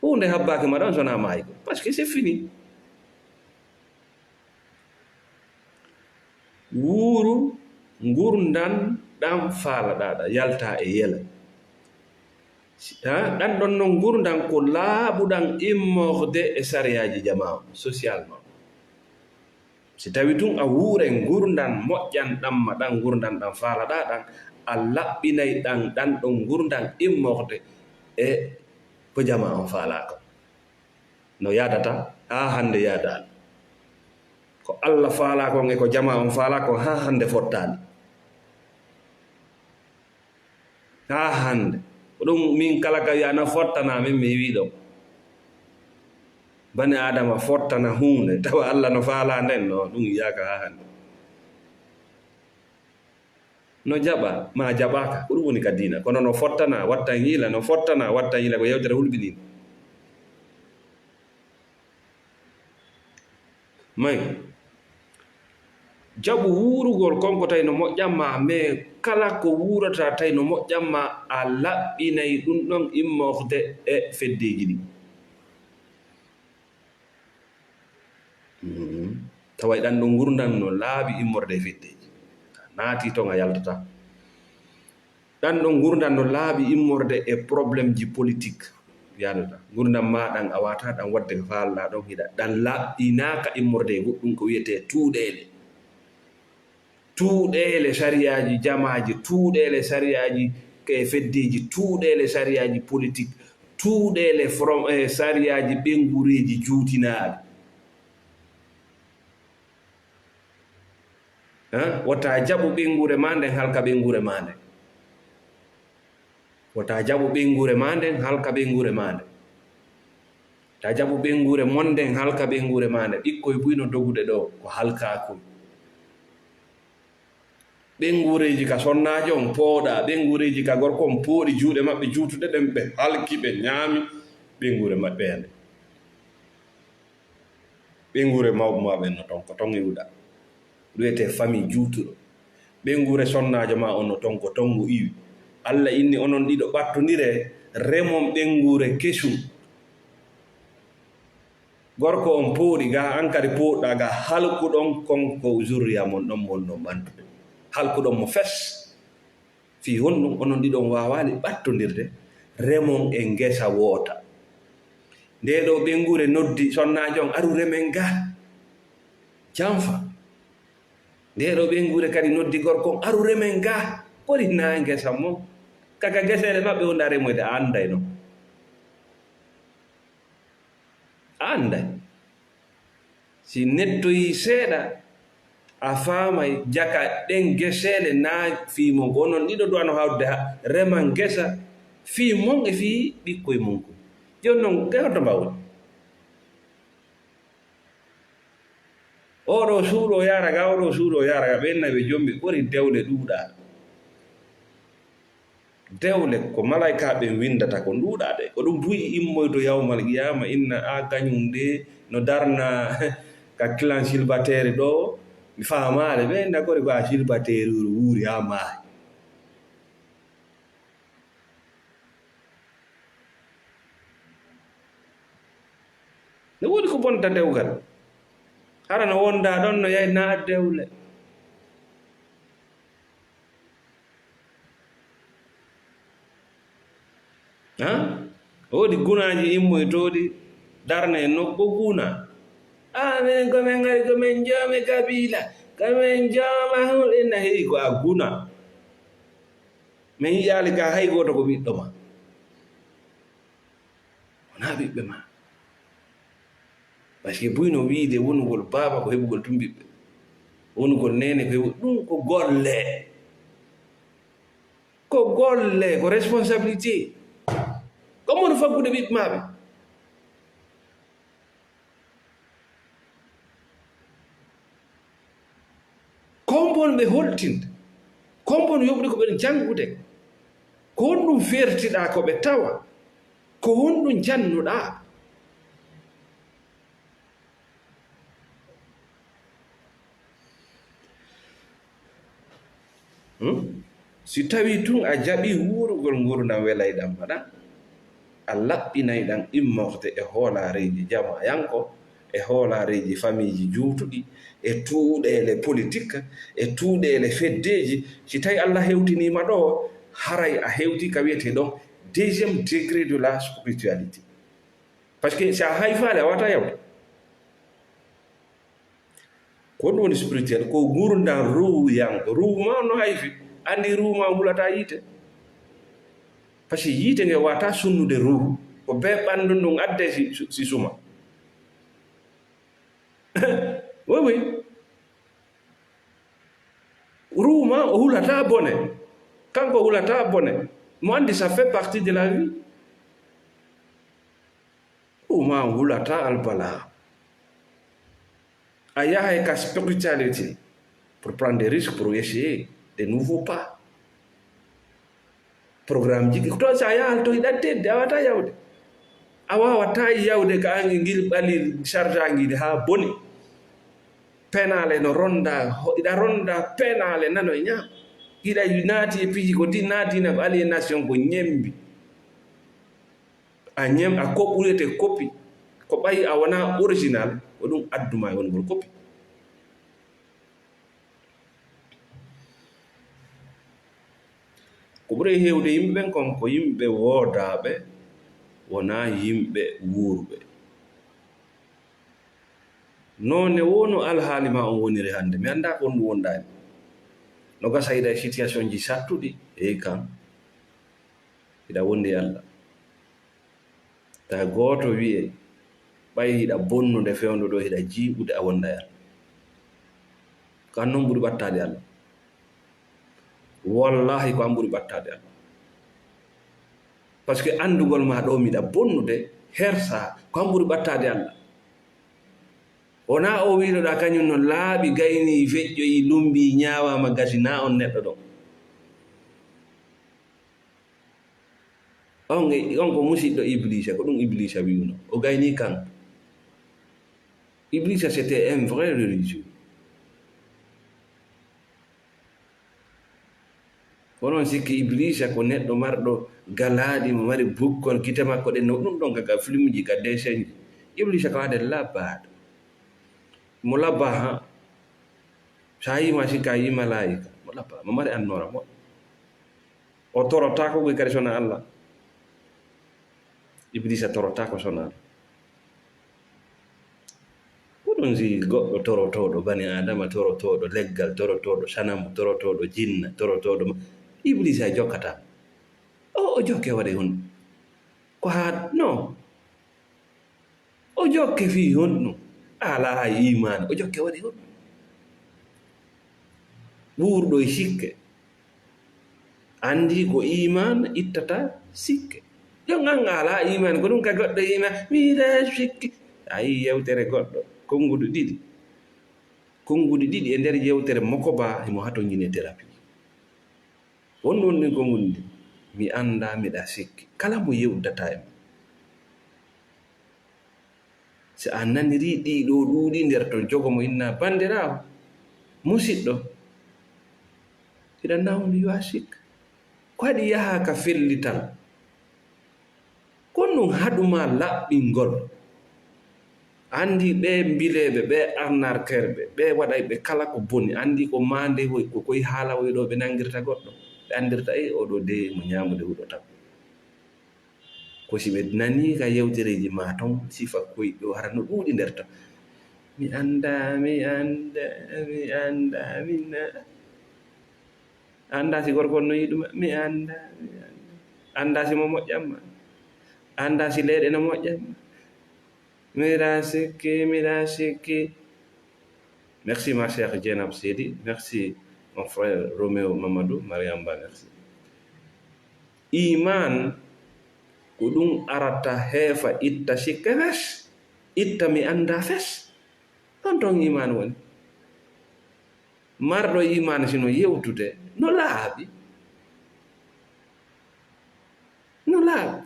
Huunde habbaaki ma ɗon so na maaygo. Parce que c'est fini. Wuuru ngurndan ɗan faalaɗaa ɗan, yaltaa e yela. Si, ha, ɗan ɗon non ngurndan ko laaɓuɗan immorde e sariyaaji jamaa on, socialement. Si tawi tun a wuuray ngurndan moƴƴan ɗan ma ɗan, ngurndan ɗan faalaɗaa ɗan, a laɓɓinay ɗan, ɗan ɗon ngurndan immorde e ko jamaa on faalaa kon. No yaadata, haa hannde yaadaali. Ko Alla faalaa kon e ko jamaa on faalaa kon, haa hannde fottaali. Haa hannde. Ko ɗum min kala ka wi'a na fottana min, mi wi'i ɗon. Bani Aadama fottana huunde, tawa Alla no faalaa nden, no ɗum yi'aaka haa hannde. No jaɓa, maa jaɓaaka, ko ɗum woni ka diina. Kono no fottana, wattan yila, no fottana, wattan yila, ko yewtere hulɓiniinde. May, jaɓu wuurugol kon ko tawi no moƴƴan ma, mais kala ko wuurata tawi no moƴƴan ma, a laɓɓinay ɗum ɗon immorde e feddeeji ɗin. Mhm. Taway ɗan ɗon ngurndan no laaɓi immorde e feddeeji. Naati ton a yaltata. Ɗan ɗon ngurndan no laaɓi immorde e problemji politik. Yaadata. Ngurndan maa ɗan a wata ɗan wadde ko faalɗaa ɗon hiɗa. Ɗan laaɓɗinaaka immorde e goɗɗum ko wiyetee tuuɗeele. Tuuɗeele sariyaaji jamaaji, tuuɗeele sariyaaji ke feddeeji, tuuɗeele sariyaaji politik, tuuɗeele from, eh, sariyaaji ɓeynguureeji juutinaaɗi. Eh, wota jaɓu ɓeynguure maa nden halka ɓeynguure maa nden. Wota jaɓu ɓeynguure maa nden, halka ɓeynguure maa nden. Ta jaɓu ɓeynguure mon nden, halka ɓeynguure maa nden. Ɓikkoy buy no dogude ɗo, ko halkaakoy. Ɓeynguureeji ka sonnaajo on pooɗaa, ɓeynguureeji ka gorko on pooɗi juuɗe maɓɓe juutuɗe ɗen, ɓe halki, ɓe ñaami ɓeynguure maɓɓe nden. Ɓeynguure mawɓe maɓɓe no ton, ko ton iwɗaa. Ɗum wiyetee famille juutuɗo. Ɓeynguure sonnaajo maa on no ton, ko ton ngu iwi. Alla inni onon ɗiɗo ɓattondiree, remon ɓeynguure kesun. Gorko on pooɗi, gaa an kadi pooɗɗaa, gaa halkuɗon kon ko zurriya mon ɗon mon no ɓantude. Halkuɗon mo fes. Fii honɗum onon ɗiɗon waawaali ɓattondirde, remon e ngesa woota? Ndee ɗoo ɓeynguure noddi sonnaajo on, "Aru remen gaa." Janfa. Ndee ɗoo ɓeynguure kadi noddi gorko on, "Aru remen gaa." Kori naa ngesa mon? Kaka geseele maɓɓe wonda remoyde, a anday non. A anday. Si nettoyii seeɗa, a faamay jaka ɗen geseele naa fii mon. Ko onon ɗiɗo duwano hawrude ha reman gesa fii mon e fii ɓikkoy mon kon. Jooni non, ke hoto mbawɗi? Oɗo suuɗo yaara ga, oɗo suuɗo yaara ga, ɓen nayi ɓe jombi ɓuri dewle ɗuuɗa. Dewle ko malaykaaɓe ɓen winndata ko ɗuuɗaade. Ko ɗum buy immoyto yawmal qiyaama, inna a kañum de no darna ka kilan silbateeri ɗo, mi faamaali. Ɓe inna kori ko a silbateeri wuuri haa maayi. No woodi ko bonta dewgal. Hara no wonda ɗon no yaynaa dewle. Ha? Woodi gunaaji immoytooɗi darna e nokku guna. Ah, minen ko min ngari ko min joome kabiila, ko min jooma hul, inna heyi ko a guna. Min yiyaali ka hay gooto ko ɓiɗɗo ma. Wonaa ɓiɓɓe ma. Parce que buy no wiide wonugol baaba ko heɓugol tun ɓiɓɓe. Wonugol neene ko heɓu-, ɗum ko golle. Ko golle, ko responsabilité. Ko mon faggude ɓiɓɓe maɓɓe. Ko mbon ɓe holtinde? Ko mbon yoɓri ko ɓen janngude? Ko honɗum feertiɗaa ko ɓe tawa? Ko honɗum jannuɗaa? Hmm? Si tawii tun a jaɓii wuurugol ngurndan welayɗan ma ɗan, a laɓɓinay ɗan immorde e hoolaareeji jamaayanko, e hoolaareeji famiiji juutuɗi, e tuuɗeele politik, e tuuɗeele feddeeji. Si tawii Alla hewtinii ma ɗoo, haray a hewtii ka wi'etee ɗon deuxième degré de la spiritualité. Parce que si a hayfaali, a waawataa yahude. Ko ɗum woni spirituel, ko ngurndan ruuhuyanko. Ruuhu ma on no hayfi, anndi ruuhu ma on hulataa yiite. Parce que yiite nge waawataa sunnude ruuhu, ko bee ɓanndu ndun addee si, si, si suma. Oui, oui. Ruuhu ma o hulataa bone. Kanko hulataa bone. Mo anndi ça fait partie de la vie. Ruuhu ma o hulataa albalaa. A yahay ka spiritualité pour prendre des risques, pour essayer des nouveaux pas. Programme ji ɗi, ko toon si a yahay to hiɗa teddi, a waawataa yahude. A waawataa yahude ka ange ngil ɓali charge angel haa boni. Penaale no ronda, ho-, hiɗa ronda penaale nano e ñaamo. Hiɗa naati e piiji ko di naati na ko aliénation ko ñembi. A ñem-, a ko ɓurete copie. Ko ɓay a wonaa original, ko ɗum addu ma e wonugol copie. Ko ɓuri heewde yimɓe ɓen kon ko yimɓe woodaaɓe, wonaa yimɓe wuurɓe. Noone woo no alhaali maa on woniri hannde, mi anndaa ko honɗum wonɗaa en. No gasa hiɗa e situation ji sattuɗi, eey kan, hiɗa wondi e Alla. Taa gooto wi'e, ɓay hiɗa bonnude fewndo ɗoo, hiɗa jiiɓude, a wonday Alla. Ko an non ɓuri ɓattaade Alla. Wallaahi, ko an ɓuri ɓattaade Alla. Parce que anndugol ma ɗoo miɗa bonnude, hersa, ko an ɓuri ɓattaade Alla. Wonaa o wi'uɗaa kañum no laaɓi, gaynii, feƴƴoyi, lummbii, ñaawaama, gasi, naa on neɗɗo ɗon. On e, on ko musiɗɗo Ibliisa, ko ɗum Ibliisa wi'uno. O gaynii kan. Ibliisa, c'était un vrai religieux. Kono on sikki Ibliisa ko neɗɗo marɗo galaaɗi, mo mari bukkol, gite makko ɗen no ɗum ɗon ka, ka filmji, ka dessinji. Ibliisa ko haade labbaaɗo. Mo labbaa ha, so a yii ma sikka a yii malaa'ika. Mo labbaa, mo mari annoora mo. O torotaako koy kadi sona Alla. Ibliisa torotaako sona Alla. Ko ɗum si goɗɗo torotooɗo, bani Aadama torotooɗo, leggal torotooɗo, sanamu torotooɗo, jinna torotooɗo, ma-, Ibliisa jokkataa. O, o jokke waɗi honɗum? Ko haa, no. O jokke fii honɗum? A alaa hay iimaani. O jokke waɗi honɗum? Ɓuurɗo e sikke. Anndi ko iimaan ittata sikke. Jon an a alaa iimaan, ko ɗum ka goɗɗo iimaan. Mi yiɗaa sikke. A yii yewtere goɗɗo. Konnguɗi ɗiɗi. Konnguɗi ɗiɗi e nder yewtere moko ba, himo hatonjini e thérapie. Won ɗon ɗin ko ngonndi, mi anndaa, miɗa sikki. Kala mo yewdataa e mum. Si a nanirii ɗii ɗoo ɗuuɗi nder ton, jogo mo inna banndiraawo, musiɗɗo, hiɗa nawni yo a sik. Ko waɗi yahaa ka fellital? Ko ɗum haɗu maa laɓɓingol. Anndi ɓee mbileeɓe, ɓee arnaqueurɓe, ɓee waɗayɓe kala ko boni, anndi ko maande woy, ko koy haala woy ɗo ɓe nanngirta goɗɗo. Ɓe anndirta, "Ee, oo ɗoo de mo ñaamude huɗo tan." Ko si ɓe nanii ka yewtereeji maa ton, sifa koy ɗo hara no ɗuuɗi nder ton. Mi anndaa, mi anndaa, mi anndaa, mi na-, anndaa si gorko on no yiɗuma, mi anndaa, mi anndaa. Anndaa si mo moƴƴan ma. Anndaa si leyɗe no moƴƴan ma. Miɗa sikki, miɗa sikki. Merci, ma chère Dieynaba Seydi. Merci, mon frère Roméo Mamadou, Mariam Ba, merci. Iman, ko ɗum arata heefa, itta sikke fes, itta mi anndaa fes. Ɗon ton iman woni. Marɗo iman sino yewtude, no laaɓi. No laaɓi.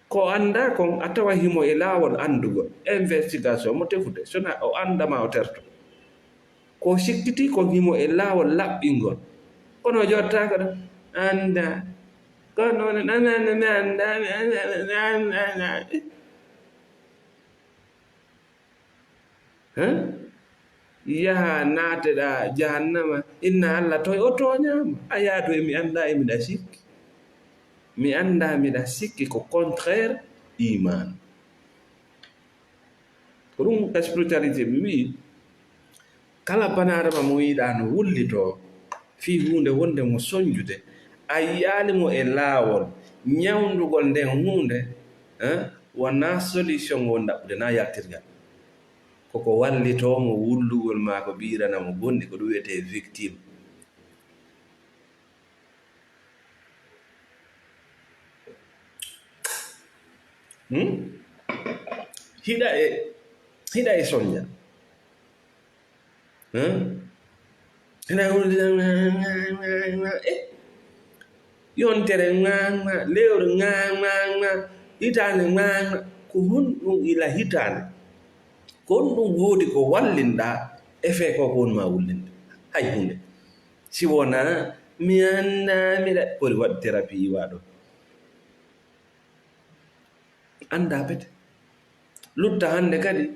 Ko anndaa kon, a tawa himo e laawol anndugol, investigation mo tefude, sona o annda ma o terto. Ko sikkitii kon himo e laawol laɓɓingol. Kono o jottaaka ɗo, anndaa. Kono on, mi anndaa, mi anndaa, mi anndaa, mi anndaa, mi anndaa. Hein? Yaha naateɗaa jahannama, inna Allah toy o tooñaama. A yaadu e mi anndaa e miɗa sikki. Mi anndaa miɗa sikki ko contraire iman. Ko ɗum spiritualité mi wi'i, kala banaadama mo yiɗaa no wullitoo fii huunde wonde mo sonjude, a yi'aali mo e laawol ñawndugol nden huunde, hein? Wonaa solution won ɗaɓɓude, naa yaltirgal. Koko wallitoo mo wullugol maa ko ɓiirana mo bonɗi, ko ɗum wiyetee victime. Hmm? Hiɗa e, hiɗa e sonja. Hmm? Hiɗa e, eh? Yontere ŋaa, ŋaa, lewru ŋaa, ŋaa, ŋaa, hitaande ŋaa, ŋaa. Ko honɗum ila hitaande? Ko honɗum woodi ko wallinɗaa effet ko ko woni maa wullinde? Hay huunde. Si wonaa, mi anndaa, miɗa, poti waɗ thérapie iwaa ɗo. Anndaa bete. Lutta hannde kadi,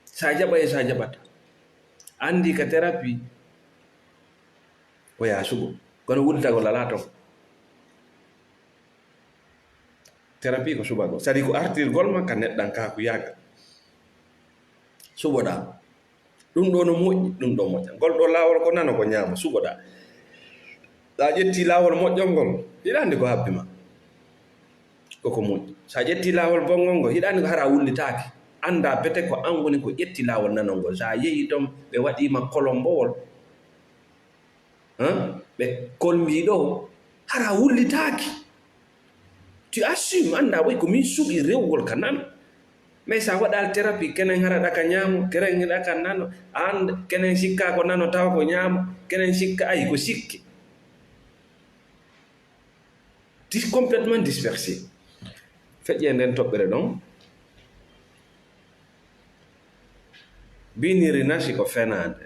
sa jaɓa e sa jaɓata. Anndi ka thérapie, ko yaa suɓo. Kono wullitagol alaa ton. Thérapie ko suɓagol. C'est-à-dire ko artirgol ma ka neɗɗankaaku yaaga. Suɓoɗaa. Ɗum ɗo no moƴƴi, ɗum ɗo moƴƴa. Ngol ɗo laawol ko nano, ko ñaamo, suɓoɗaa. Sa ƴetti laawol moƴƴol ngol, hiɗa anndi ko habbi ma. Koko moƴƴi. Sa ƴetti laawol bonngol ngol, hiɗa anndi ko hara a wullitaaki. Anndaa bete ko an woni ko ƴetti laawol nanol ngol. Sa yehi ton, ɓe waɗii ma kolombowol. Hein? Ɓe kolmbii ɗo, hara a wullitaaki. Tu assumes, anndaa woy ko min suɓi rewgol ka nano. Mais sa waɗaali thérapie, kenen hara ɗa ka ñaamo, kenen ɗa ka nano, an kenen sikka ko nano tawa ko ñaamo, kenen sikka ay ko sikke. Dis-, complètement dispersé. Feƴƴee nden toɓɓere ɗon. Biniri nasi ko fenaande.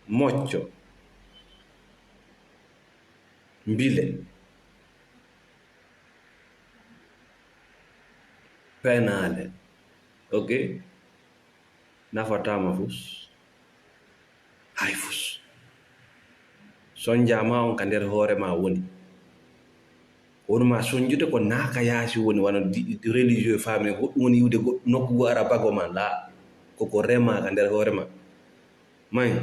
Mocco. Mbile. Penaale. Ok? Nafataama fus. Hay fus. Sonjaa ma on ka nder hoore ma woni. Wonu ma sonjude ko naaka yaasi woni, wano di-, religieux famille, goɗɗum woni iwde goɗɗum nokku goo ara bago ma, laa. Koko rema ka nder hoore ma. May.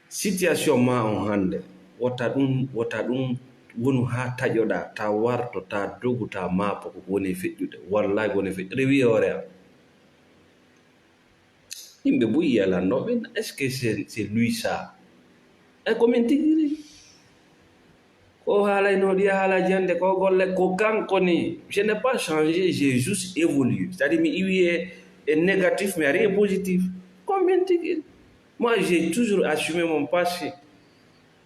Situation ma on hannde, wota ɗum, wota ɗum wonu haa taƴoɗaa, ta warto, ta dogu, ta maapo ko woni e feƴƴude. Wallahi ko woni e feƴƴude. Rewi e hoore am. Yimɓe buy yalanno, ɓe, est-ce que c'est, c'est lui ça? E ko min tigi ri. Ko haalayno ɗi haalaaji hannde, ko golle, ko kanko ni. Je n'ai pas changé, j'ai juste évolué. C'est-à-dire, mi iwi e, e négatif, mi ari e positif. Ko min tigi. Moi, j'ai toujours assumé mon passé.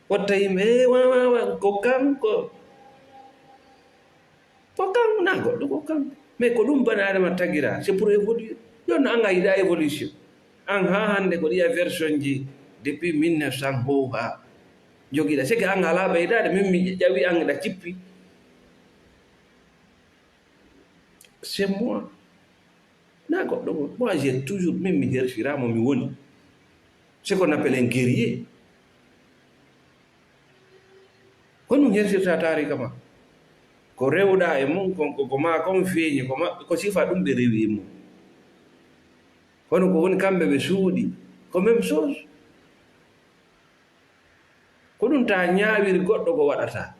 Wotta yimɓe, eh, wa, wa, wa, ko kanko. Ko kanko, na goɗɗo, ko kanko. Mais ko ɗum bani Adama tagira, c'est pour évoluer. Jooni an a yiɗa évolution. An haa hannde ko ɗiya version ji depuis mille neuf cent ho haa jogiɗa. C'est que an alaa ɓeydaade, min mi ƴawi an ɗa cippi. C'est moi. Na goɗɗo mo. Moi, j'ai toujours, min mi hersiraama mi woni. C'est qu'on appelle un guerrier. Ko ɗum hersirta taarika ma. Ko rewɗa e mum, kon, ko, ko ma kon feeñi, ko maɓɓe, ko sifa ɗum ɓe rewi e mum. Kono ko woni kamɓe ɓe suuɗi, ko même chose. Ko ɗum ta ñaawiri goɗɗo ko waɗata.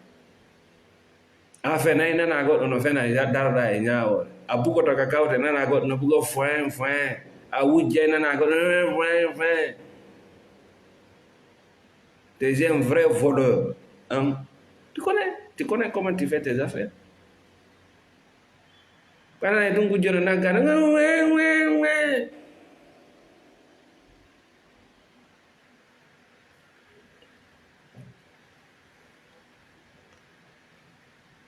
A fenay nana goɗɗo no fena, ya-, daroɗa e ñaawoore. A bugoto ka kawte nana goɗɗo no bugo foin, foin. A wujjay nana goɗɗo no foin, foin. T'es un vrai voleur, hein? Tu connais, tu connais comment tu fais tes affaires? Ɓana e ɗum gujjono naggana, we, we, we.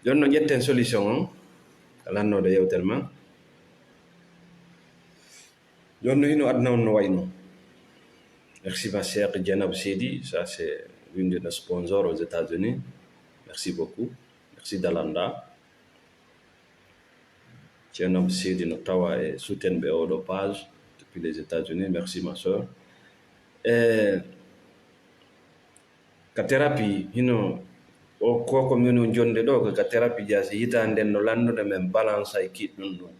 Jooni no ƴetten solution on, ka lannoɗo yewtere man. Jooni no hino aduna on no wayno. Merci ma chère Dieynaba Seydi, ça c'est l'une de nos sponsors aux États-Unis. Merci beaucoup. Merci Dalanda. Ceerno Seydi no tawa e sutenɓe oɗo page depuis les États-Unis. Merci ma sœur. E ka thérapie hino o koko min on jonde ɗo ko ka thérapie jasi hitaande no lannude men balance e kiɗɗum ɗum.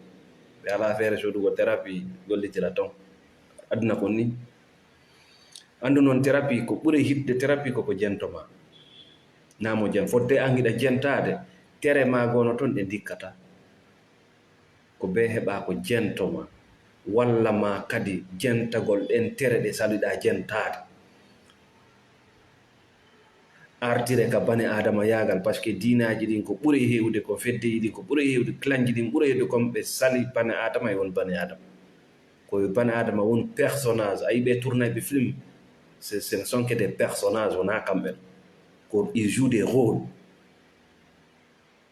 Ɓe ala feere sodugo thérapie gollitira ton. Aduna kon ni. Anndu noon thérapie ko ɓuri hitde thérapie ko ko jento ma. Namo jen fodde an hiɗa jentaade tere ma gono ton ɗe ndikkata. Ko be heɓa ko jento ma walla ma kadi jentagol ɗen tere ɗe saliɗa jentaade. Artire ka bane adama yagal, parce que diinaji ɗin ko ɓuri hewde, ko feddeji ɗin ko ɓuri hewde, clanji ɗin ɓuri hewde, kon ɓe sali bane adama e won bane adama. Ko bane adama won personnage, a yi ɓe tournayɓe film, ce ce ne sont que des personnages, wona kamɓe. Ko ils jouent des rôles.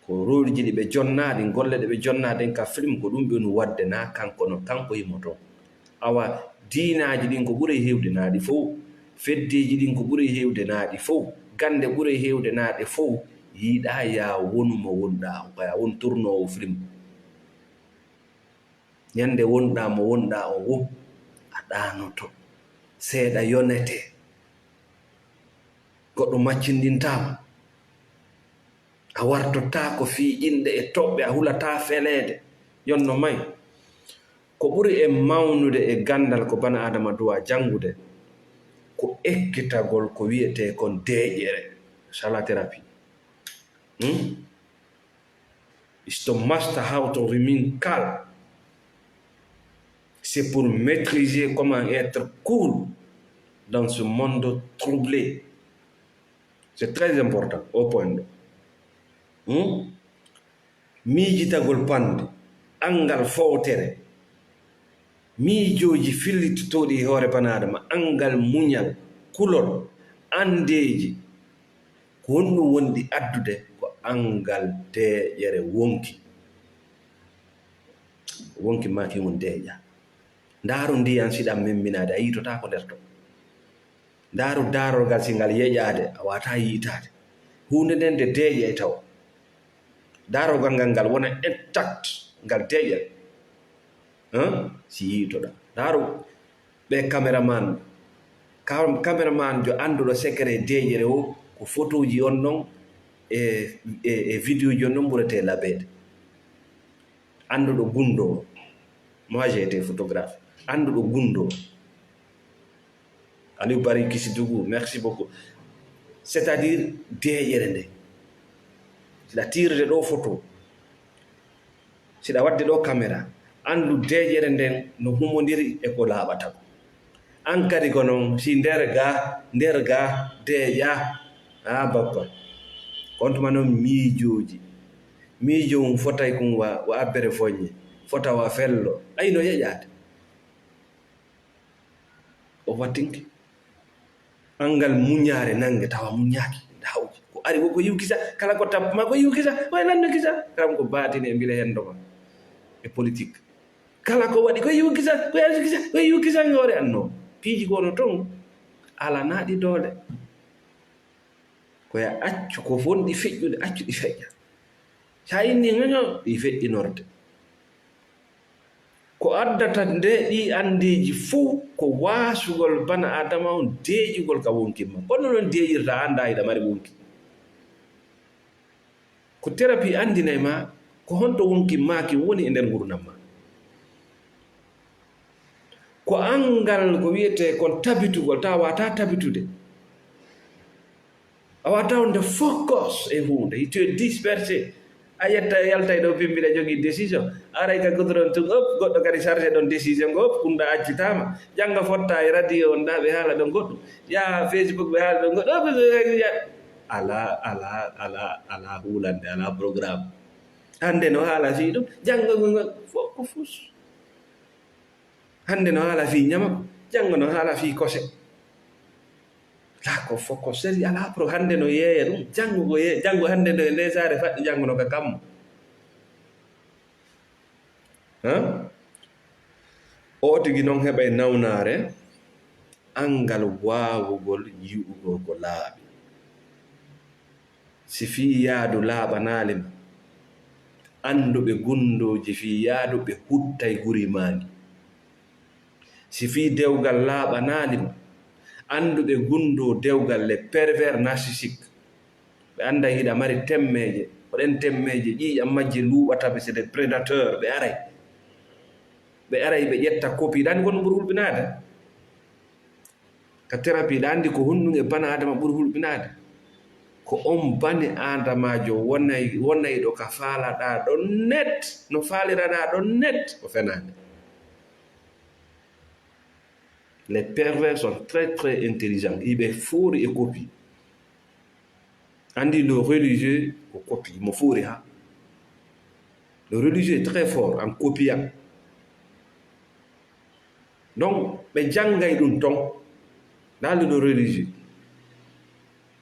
Ko rôle ji ɗi ɓe jonna ɗin, golle ɗe ɓe jonna ɗin ka film, ko ɗum ɓe woni wadde, na kanko no kanko himo ton. Awa diinaji ɗin ko ɓuri hewde na ɗi fow, feddeji ɗin ko ɓuri hewde na ɗi fow, gande ɓuri hewde na ɗe fow. Yiɗa ya wonu mo wonɗa on, ko ya won tournowo film. Ñande wonɗa mo wonɗa on wo, a ɗaanoto. Seeɗa yonete. Goɗɗo maccindintaama. A wartotaako fii inɗe e toɓɓe, a hulataa feleede. Yon no may. Ko ɓuri e mawnude e ganndal ko bana Aadama duwa janngude, ko ekkitagol ko wiyetee kon deeƴere, chalotérapie. Hmm? It's to master how to remain calm. C'est pour maîtriser comment être cool dans ce monde troublé. C'est très important, au point ɗo. Hmm? Miijitagol pande, anngal fowtere, miijooji fillitotooɗi e hoore bana Aadama, anngal muñal, kulol, anndeeji. Ko honɗum wonɗi addude? Ko anngal deeƴere wonki. Wonki maaki won deeƴa. Ndaaru ndiyan siɗa memminaade, a yiitotaako nder ton. Ndaaru daarorgal si ngal yeƴaade, a waawataa yiitaade. Huunde nden nde deeƴay taw. Daarorgal ngal, ngal wona intact, ngal deeƴa. Hein? Si yiitoɗaa. Ndaaru ɓe cameraman. Cam-, cameraman jo annduɗo secret deeƴere o, ko photoji on non e, e, e videoji on non ɓurete labeede. Annduɗo gunndoo. Moi, j'ai été photographe. Annduɗo gunndoo. Aliou Barry Kisidougou, merci beaucoup. C'est-à-dire, deeƴere nde. Siɗa tiirde ɗo photo. Siɗa waɗde ɗo caméra. Anndu deeƴere nden no humondiri e ko laaɓata ko. An kadi ko non, si nder ga, nder ga, deeƴa. Ah, bappa. Kon tuma non miijooji. Miijo mum fotay kun wa, wa abbere foññe. Fota wa fello. Ay no yeƴaade. Overthinking. Anngal muñaare nannge tawa muñaaki. Nde hawji. Ko ari wo ko yiw kisa. Kala ko tappu ma ko yiw kisa. Ko e lanndo kisa. Kam ko baatini e mbile hendo ma. E politique. Kala ko waɗi ko yiw kisa. Ko yeeso kisa. Ko yiw kisa ngoore anno. Piiji ko no ton. Ala naɗi doole. Ko ya accu ko wonɗi feƴƴude, accu ɗi feƴƴa. Sa inni ŋoño, ɗi feƴƴinorde. Ko addata nde ɗi anndeeji fow ko waasugol bana Aadama on deeƴugol ka wonkin ma. Kono non deeƴirta annda hiɗa mari wonki. Ko terapi anndinay ma ko honto wonkin maaki woni e nder ngurndan ma. Ko anngal ko wiyetee kon tabitugol, tawa wata tabitude. A wata wonde focus e huunde, tu es dispersé. A yetta, yaltay ɗo bimbi ɗa jogii décision. Aray ka goudron tun, hop, goɗɗo kadi chargé ɗon décision ngo, hop, kunda accitaama. Jannga fotta e radio on ɗa, ɓe haala ɗon goɗɗum. Yaha Facebook, ɓe haala ɗon goɗɗum. Hop, ya-, ala, ala, ala, ala huulande, ala programme. Hannde no haala fii ɗum, janngo ngo fof ko fus. Hannde no haala fii ñamako, janngo no haala fii kose. Laa, ko fof ko seri alaa pro. Hannde no yeeya ɗum, janngo ko yeeya, janngo hannde no e nde saare faɗɗi, janngo no ka kammu. Haa? O tigi noon heɓay nawnaare, anngal waawugol yi'ugol ko laaɓi. Si fii yaadu laaɓanaali ma, annduɓe gunndooji fii yaadu ɓe huttay guri maa ndi. Si fii dewgal laaɓanaali ma, annduɓe gunndoo dewgal, les pervers narcissiques, ɓe annday hiɗa mari temmeeje, ko ɗen temmeeje ƴiiƴam majje luuɓata ɓe, c'est des prédateurs, ɓe aray. Ɓe aray ɓe ƴetta copie, ɗan gon ɓuri hulɓinaade. Ka thérapie, ɗa anndi ko honɗum e bana Adama ɓuri hulɓinaade? Ko on bani Adamaajo wonay, wonayɗo ka faalaɗaa ɗon net, no faaliraɗaa ɗon net, ko fenaande. Les pervers sont très, très intelligents. Hiɓe foori e copie. Anndi le religieux ko copie, mo foori ha. Le religieux est très fort en copiant. Donc, ɓe janngay ɗum ton. Dans le religieux,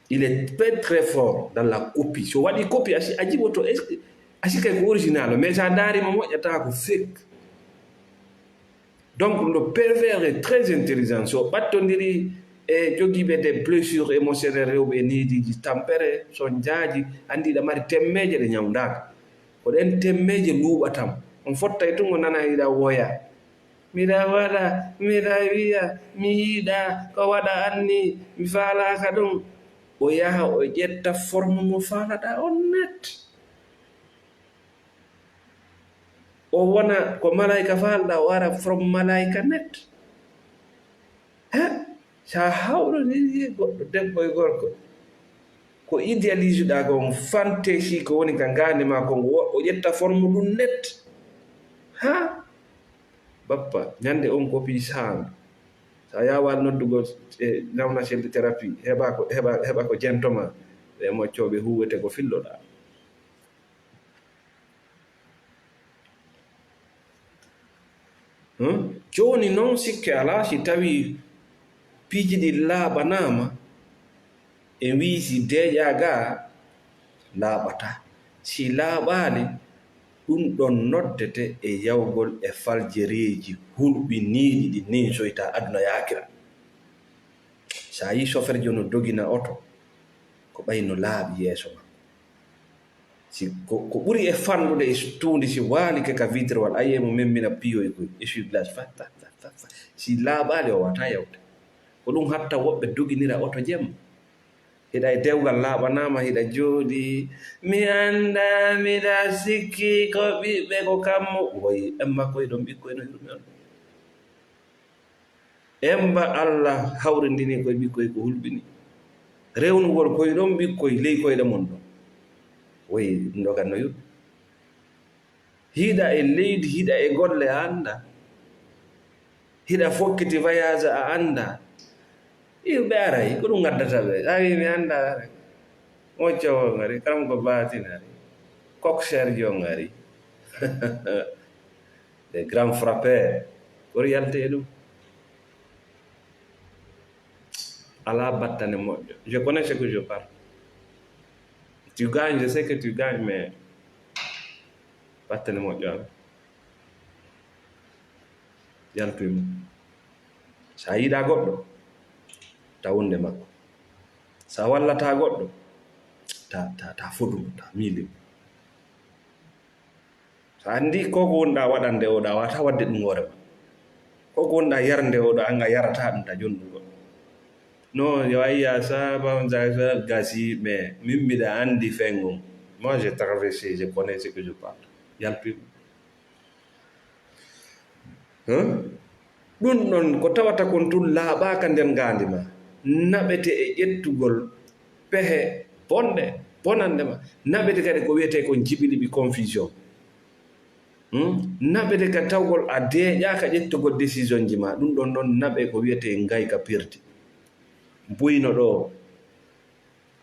il est très, très fort dans la copie. So waɗi copie, a si-, a jiwoto, est-ce que, a sikkay ko original, mais sa ndaari mo moƴƴata ko fake. Donc, le pervers est très intelligent. So ɓattondiri e jogiiɓe des blessures émotionnelles, rewɓe e neediiji tampere, so njaaji, anndi ɗa mari temmeeje ɗe ñawndaaka. Ko ɗen temmeeje luuɓatam. On fottay tun o nana hiɗa woya. Miɗa waɗa, miɗa wiya, mi yiɗa, ko waɗa anni, mi faalaaka ɗum. O yaha o ƴetta forme mo faalaɗaa on net. O wona ko malaika faalɗaa, o ara from malaika net. He? Sa hawrondiri goɗɗo debbo e gorko, ko idéalise ɗaa ko, on fantaisie ko woni ka ngaandi maa ko, o ƴetta forme ɗum net. Ha? Bappa, ñande on ko fii saandu. Sa yaawaali noddugol e nawna selli thérapie, heɓa ko, heɓa, heɓa ko jento maa. Ɓe moccooɓe huuwete ko filloɗaa. Hmm? Jooni non sikke alaa, si tawii piiji ɗin laaɓanaama, en wi'i si deeƴaa gaa laaɓataa. Si laaɓaali, ɗum ɗon noddete e yawgol e faljereeji hulɓiniiɗi ɗi ninsoyta aduna e aakira. Sa yii soferjo no dogina oto, ko ɓay no laaɓi yeeso makko. Si ko, ko ɓuri e fanɗude e tuundi, si waalike ka vitrewal, a yi'ay mo memmina piyoy koy, essuie-glace, fa, fa, fa, fa, fa. Si laaɓaali, o waawataa yawde. Ko ɗum hatta woɓɓe doginira oto jemma. Hiɗa e dewgal laaɓanaama, hiɗa jooɗii. Mi anndaa, miɗa sikki ko ɓiɓɓe ko kammu. Woy, emma koy ɗon ɓikkoy no yurmi on. Emba Allah hawrindini koye ɓikkoy ko hulɓini. Rewnugol koye ɗon ɓikkoy ley koyɗe mon ɗon. Woy, ɗum ɗo kan no yuɗɗi. Hiɗa e leydi, hiɗa e golle a annda. Hiɗa fokkiti voyage a annda. Iw ɓe aray, ko ɗum ngaddata ɓe. A wi mi annda aray. Moccoowo ngari, kanko ko baatin ari. Kok Sergio ngari. Les grands frappeurs. Kono yalte e ɗum. Alaa battane moƴƴo. Je connais ce que je parle. Tu gagnes, je sais que tu gagnes, mais battane moƴƴo alaa. Yaltu e mum. Sa yiɗaa goɗɗo, ta wonde makko. Sa wallataa goɗɗo, ta, ta, ta fodu mo, ta miili mo. Sa anndi ko ko wonɗaa waɗande o, ɗa waawataa waɗde ɗum hoore ma. Ko ko wonɗaa yarde o, ɗa annga yarataa ɗum, ta jonɗum goɗɗo. Non, yo ayya, sa, ba, sa, sa, gasi, mais min miɗa anndi fengo. Moi, j'ai traversé, je connais ce que je parle. Yaltu e mum. Huh? Ɗum ɗon ko tawata kon tun laaɓaaka nder ngaandi ma. Naɓete e ƴettugol pehe bonɗe, bonanɗe ma. Naɓete kadi ko wiyetee kon jibiliɓi, confusion. Hmm? Naɓete ka tawgol a deeƴaaka ƴettugol décision ji ma. Ɗum ɗon ɗon naɓe ko wiyetee ngayka perdi. Buyno ɗo.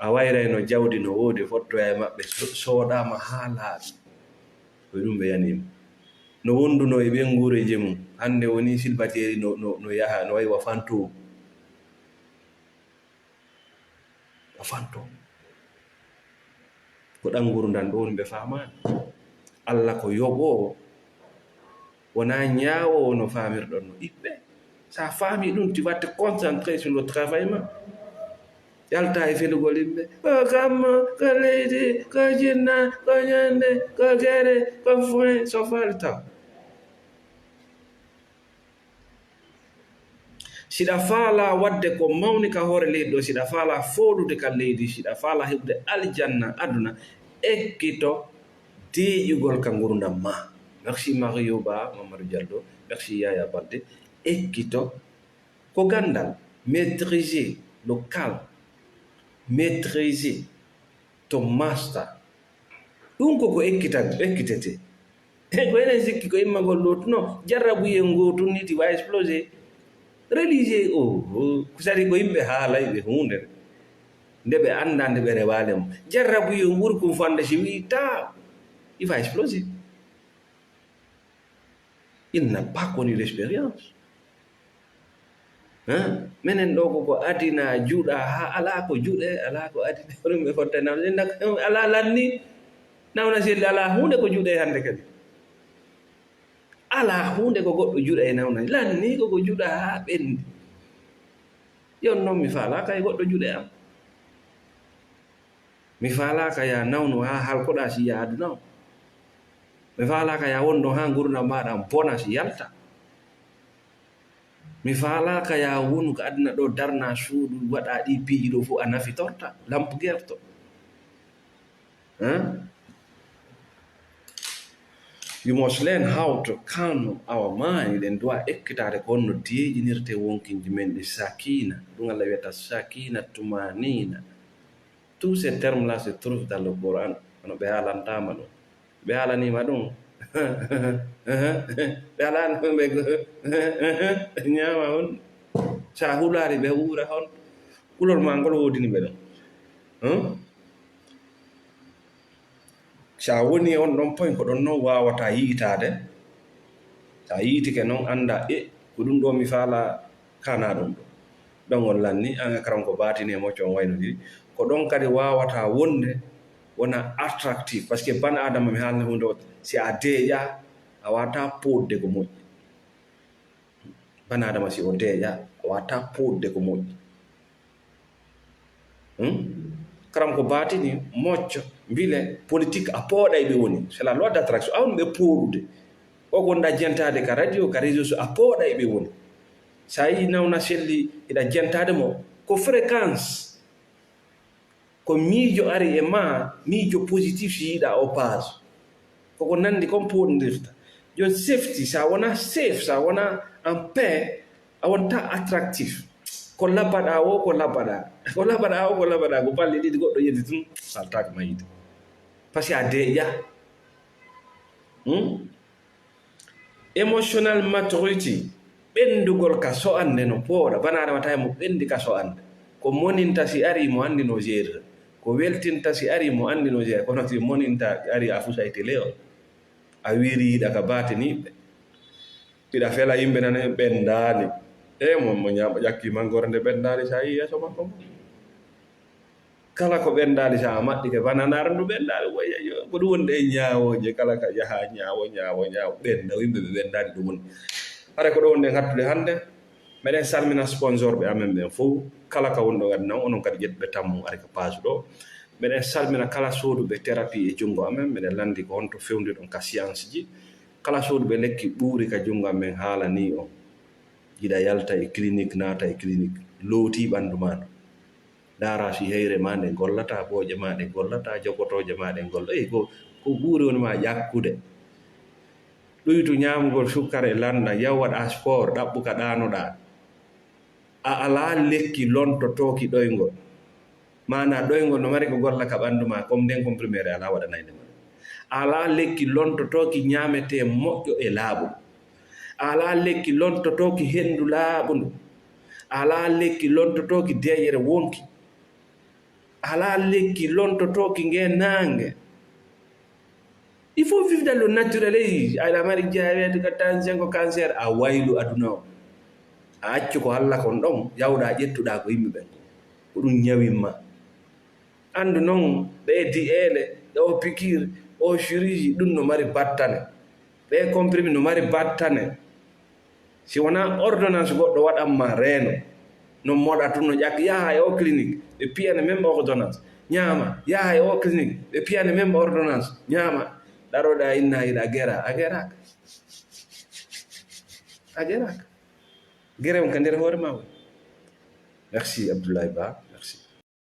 A wayrayno jawdi no woodi, fottoya e maɓɓe, so-, sooɗaama haa laaɓi. Ko ɗum ɓe yani mo. No wondunoo e ɓeen nguureeji mum. Hannde woni silbateeri no, no, no yaha, no wayi wa fantôme. Wa fantôme. Ko ɗan ngurndan ɗo woni ɓe faamaani. Alla ko yoɓoowo. Wonaa ñaawoowo no faamirɗon no ɓiɓɓe. Sa faami ɗum, tu vas te concentrer sur le travail ma. Yalta e felugol yimɓe. Ko kammu, ko leydi, ko jinna, ko ñande, ko gere, ko foin, so falta. Siɗa faala waɗde ko mawni ka hoore leydi ɗo, siɗa faala fooɗude ka leydi, siɗa faala heɓude aljanna aduna, ekkito deeƴugol ka ngurndan ma. Merci Mario Ba, Mamadou Diallo, merci Yaya Balde. Ekkito ko ganndal, maîtriser le calme, maîtriser to master. Ɗum ko ko ekkita-, ekkitetee. Ko enen sikki ko immagol ɗo tun, jarrabuyee ngoo tun niti wa explosé. Religieux o, o, ko sari ko yimɓe haalayɓe huunde. Nde ɓe anndaa, nde ɓe rewaale mo. Jarrabuyee o ɓuri kum fande si wi'i taa, il va exploser. Il n'a pas connu l'expérience. Hein? Menen ɗo ko, ko adina juɗa ha ala ko juɗe, ala ko adina, hono ɓe fotta nawde, nak-, ala lanni, nawna selli, ala huunde ko juɗe hannde kadi. Ala huunde ko goɗɗo juɗa e nawna. Lanni ko ko juɗa ha ɓendi. Yon noon mi faalaaka e goɗɗo juɗe am. Mi faalaaka ya nawnu haa halkoɗaa si yaa aduna o. Mi faalaaka ya won ɗo haa ngurndan maaɗa bona si yalta. Mi faalaaka ya wonu ko aduna ɗo darna suudu waɗa ɗi piiji ɗo fof a nafitorta lampu gerto. Hein? You must learn how to calm our mind. Eɗen duwa ekkitaade ko honno deeƴinirte wonkinji men ɗi sakina. Ɗum Allah wiyata sakina tumanina. Tous ces termes-là se trouvent dans le Coran. Kono ɓe haalantaama ɗum. Ɓe haalaniima ɗum. Ɓe haalaani ɗum, ɓe ñaama on. So a hulaali, ɓe wuura on. Kulol maa ngol woodini ɓe ɗum. Hmm? So a woni on ɗon point, ko ɗon non waawata yi'itaade. So a yi'itike non, annda, e, ko ɗum ɗo mi faala, kana ɗum ɗo. Ɗon on lanni, an e karam ko baatini e mocco on waynodiri. Ko ɗon kadi waawata wonde wona attractif. Parce que ban adama mi haalni hunde o, si a deeƴa, a waata poodde ko moƴƴi. Ban adama si o deeƴa, a waata poodde ko moƴƴi. Hmm? Karam ko baatini, mocco, mbile, politique a pooɗay ɓe woni. C'est la loi d'attraction. A woni ɓe pooɗude. O gonɗa jentaade ka radio, ka réseau so a pooɗay ɓe woni. Sa yi nawna selli, iɗa jentaade mo, ko fréquence. Ko miijo ari e ma, miijo positif si yiɗa o page. Koko nandi kon pooɗondirta. Jon safety, sa wona safe, sa wona en paix, a wonta attractif. Ko labaɗa o, ko labaɗa. Ko labaɗa o, ko labaɗa. Ko balɗe ɗiɗi goɗɗo yeddi tun, saltaka mayde. Parce que a deeƴa. Hmm? Emotional maturity, ɓenndugol ka so'ande no pooɗa. Bana adama tawi mo ɓenndi ka so'ande. Ko moninta si ari mo anndi no jeerira. Ko weltinta si ari mo anndi no jeerira. Kono si moninta ari a fusay tele on. A wiriiɗa ka baatiniiɓe. Hiɗa fela yimɓe nane ɓenndaali. E mo, mo ñaama ƴakki mangoro nde ɓenndaali sa yi yeeso makko mo. Kala ko ɓenndaali, so a maɓɓike bananaare ndu ɓenndaali, woy, ayyo, ko ɗum woni ɗe ñaawooje, kala ka yaha ñaawo, ñaawo, ñaawo, ɓennda, yimɓe ɓe ɓenndaali ɗum woni. Hara ko ɗo woni ɗen hattude hannde, meɗen salmina sponsor ɓe amen ɓen fof, kala ka woni ɗo aduna, onon kadi ƴettuɓe tammu ari ka page ɗo. Meɗen salmina kala sooduɓe thérapie e junngo amen, meɗen lanndi ko honto fewndiɗon ka science ji. Kala sooduɓe lekki ɓuuri ka junngo amen haalanii on. Jiɗa yalta e clinique, naata e clinique, looti ɓanndu maa ndu. Ndaara si heyre ma nde gollata, ɓooƴe ma ɗe gollata, jogotooje ma ɗe golla. Eyi, ko, ko ɓuri woni ma ƴakkude. Ɗuytu ñaamugol sukkara e lanɗam, yaw waɗa sport, ɗaɓɓu ka ɗaanoɗaa. A alaa lekki lontotooki ɗoyngol. Maanaa ɗoyngol no mari ko golla ka ɓanndu ma, comme nden comprimé alaa waɗanayde ma. A alaa lekki lontotooki ñaametee moƴƴo e laaɓu. A alaa lekki lontotooki henndu laaɓundu. A alaa lekki lontotooki deeƴere wonki. A alaa lekki lontotooki ngee naange. Il faut vivre dans le naturel. Aɗa mari diabète, ko tension, ko cancer, a waylu aduna o. A accu ko halla kon ɗon, yawɗa ƴettuɗa ko yimɓe ɓen. Ko ɗum ñawimma. Anndu non, ɗe di'eele, ɗe o pikiir, o chirurgie, ɗum no mari battane. Ɗe comprimé no mari battane. Si wonaa ordonnance goɗɗo waɗan ma reeno, no moɗa tun, no ƴakka, yaha e o clinique, ɓe piyane même ordonnance, ñaama, yaha e o clinique, ɓe piyane même ordonnance, ñaama, ɗaroɗa inna hiɗa gera, a geraka. A geraka. Gere on ka nder hoore ma woni. Merci Abdoulaye Ba.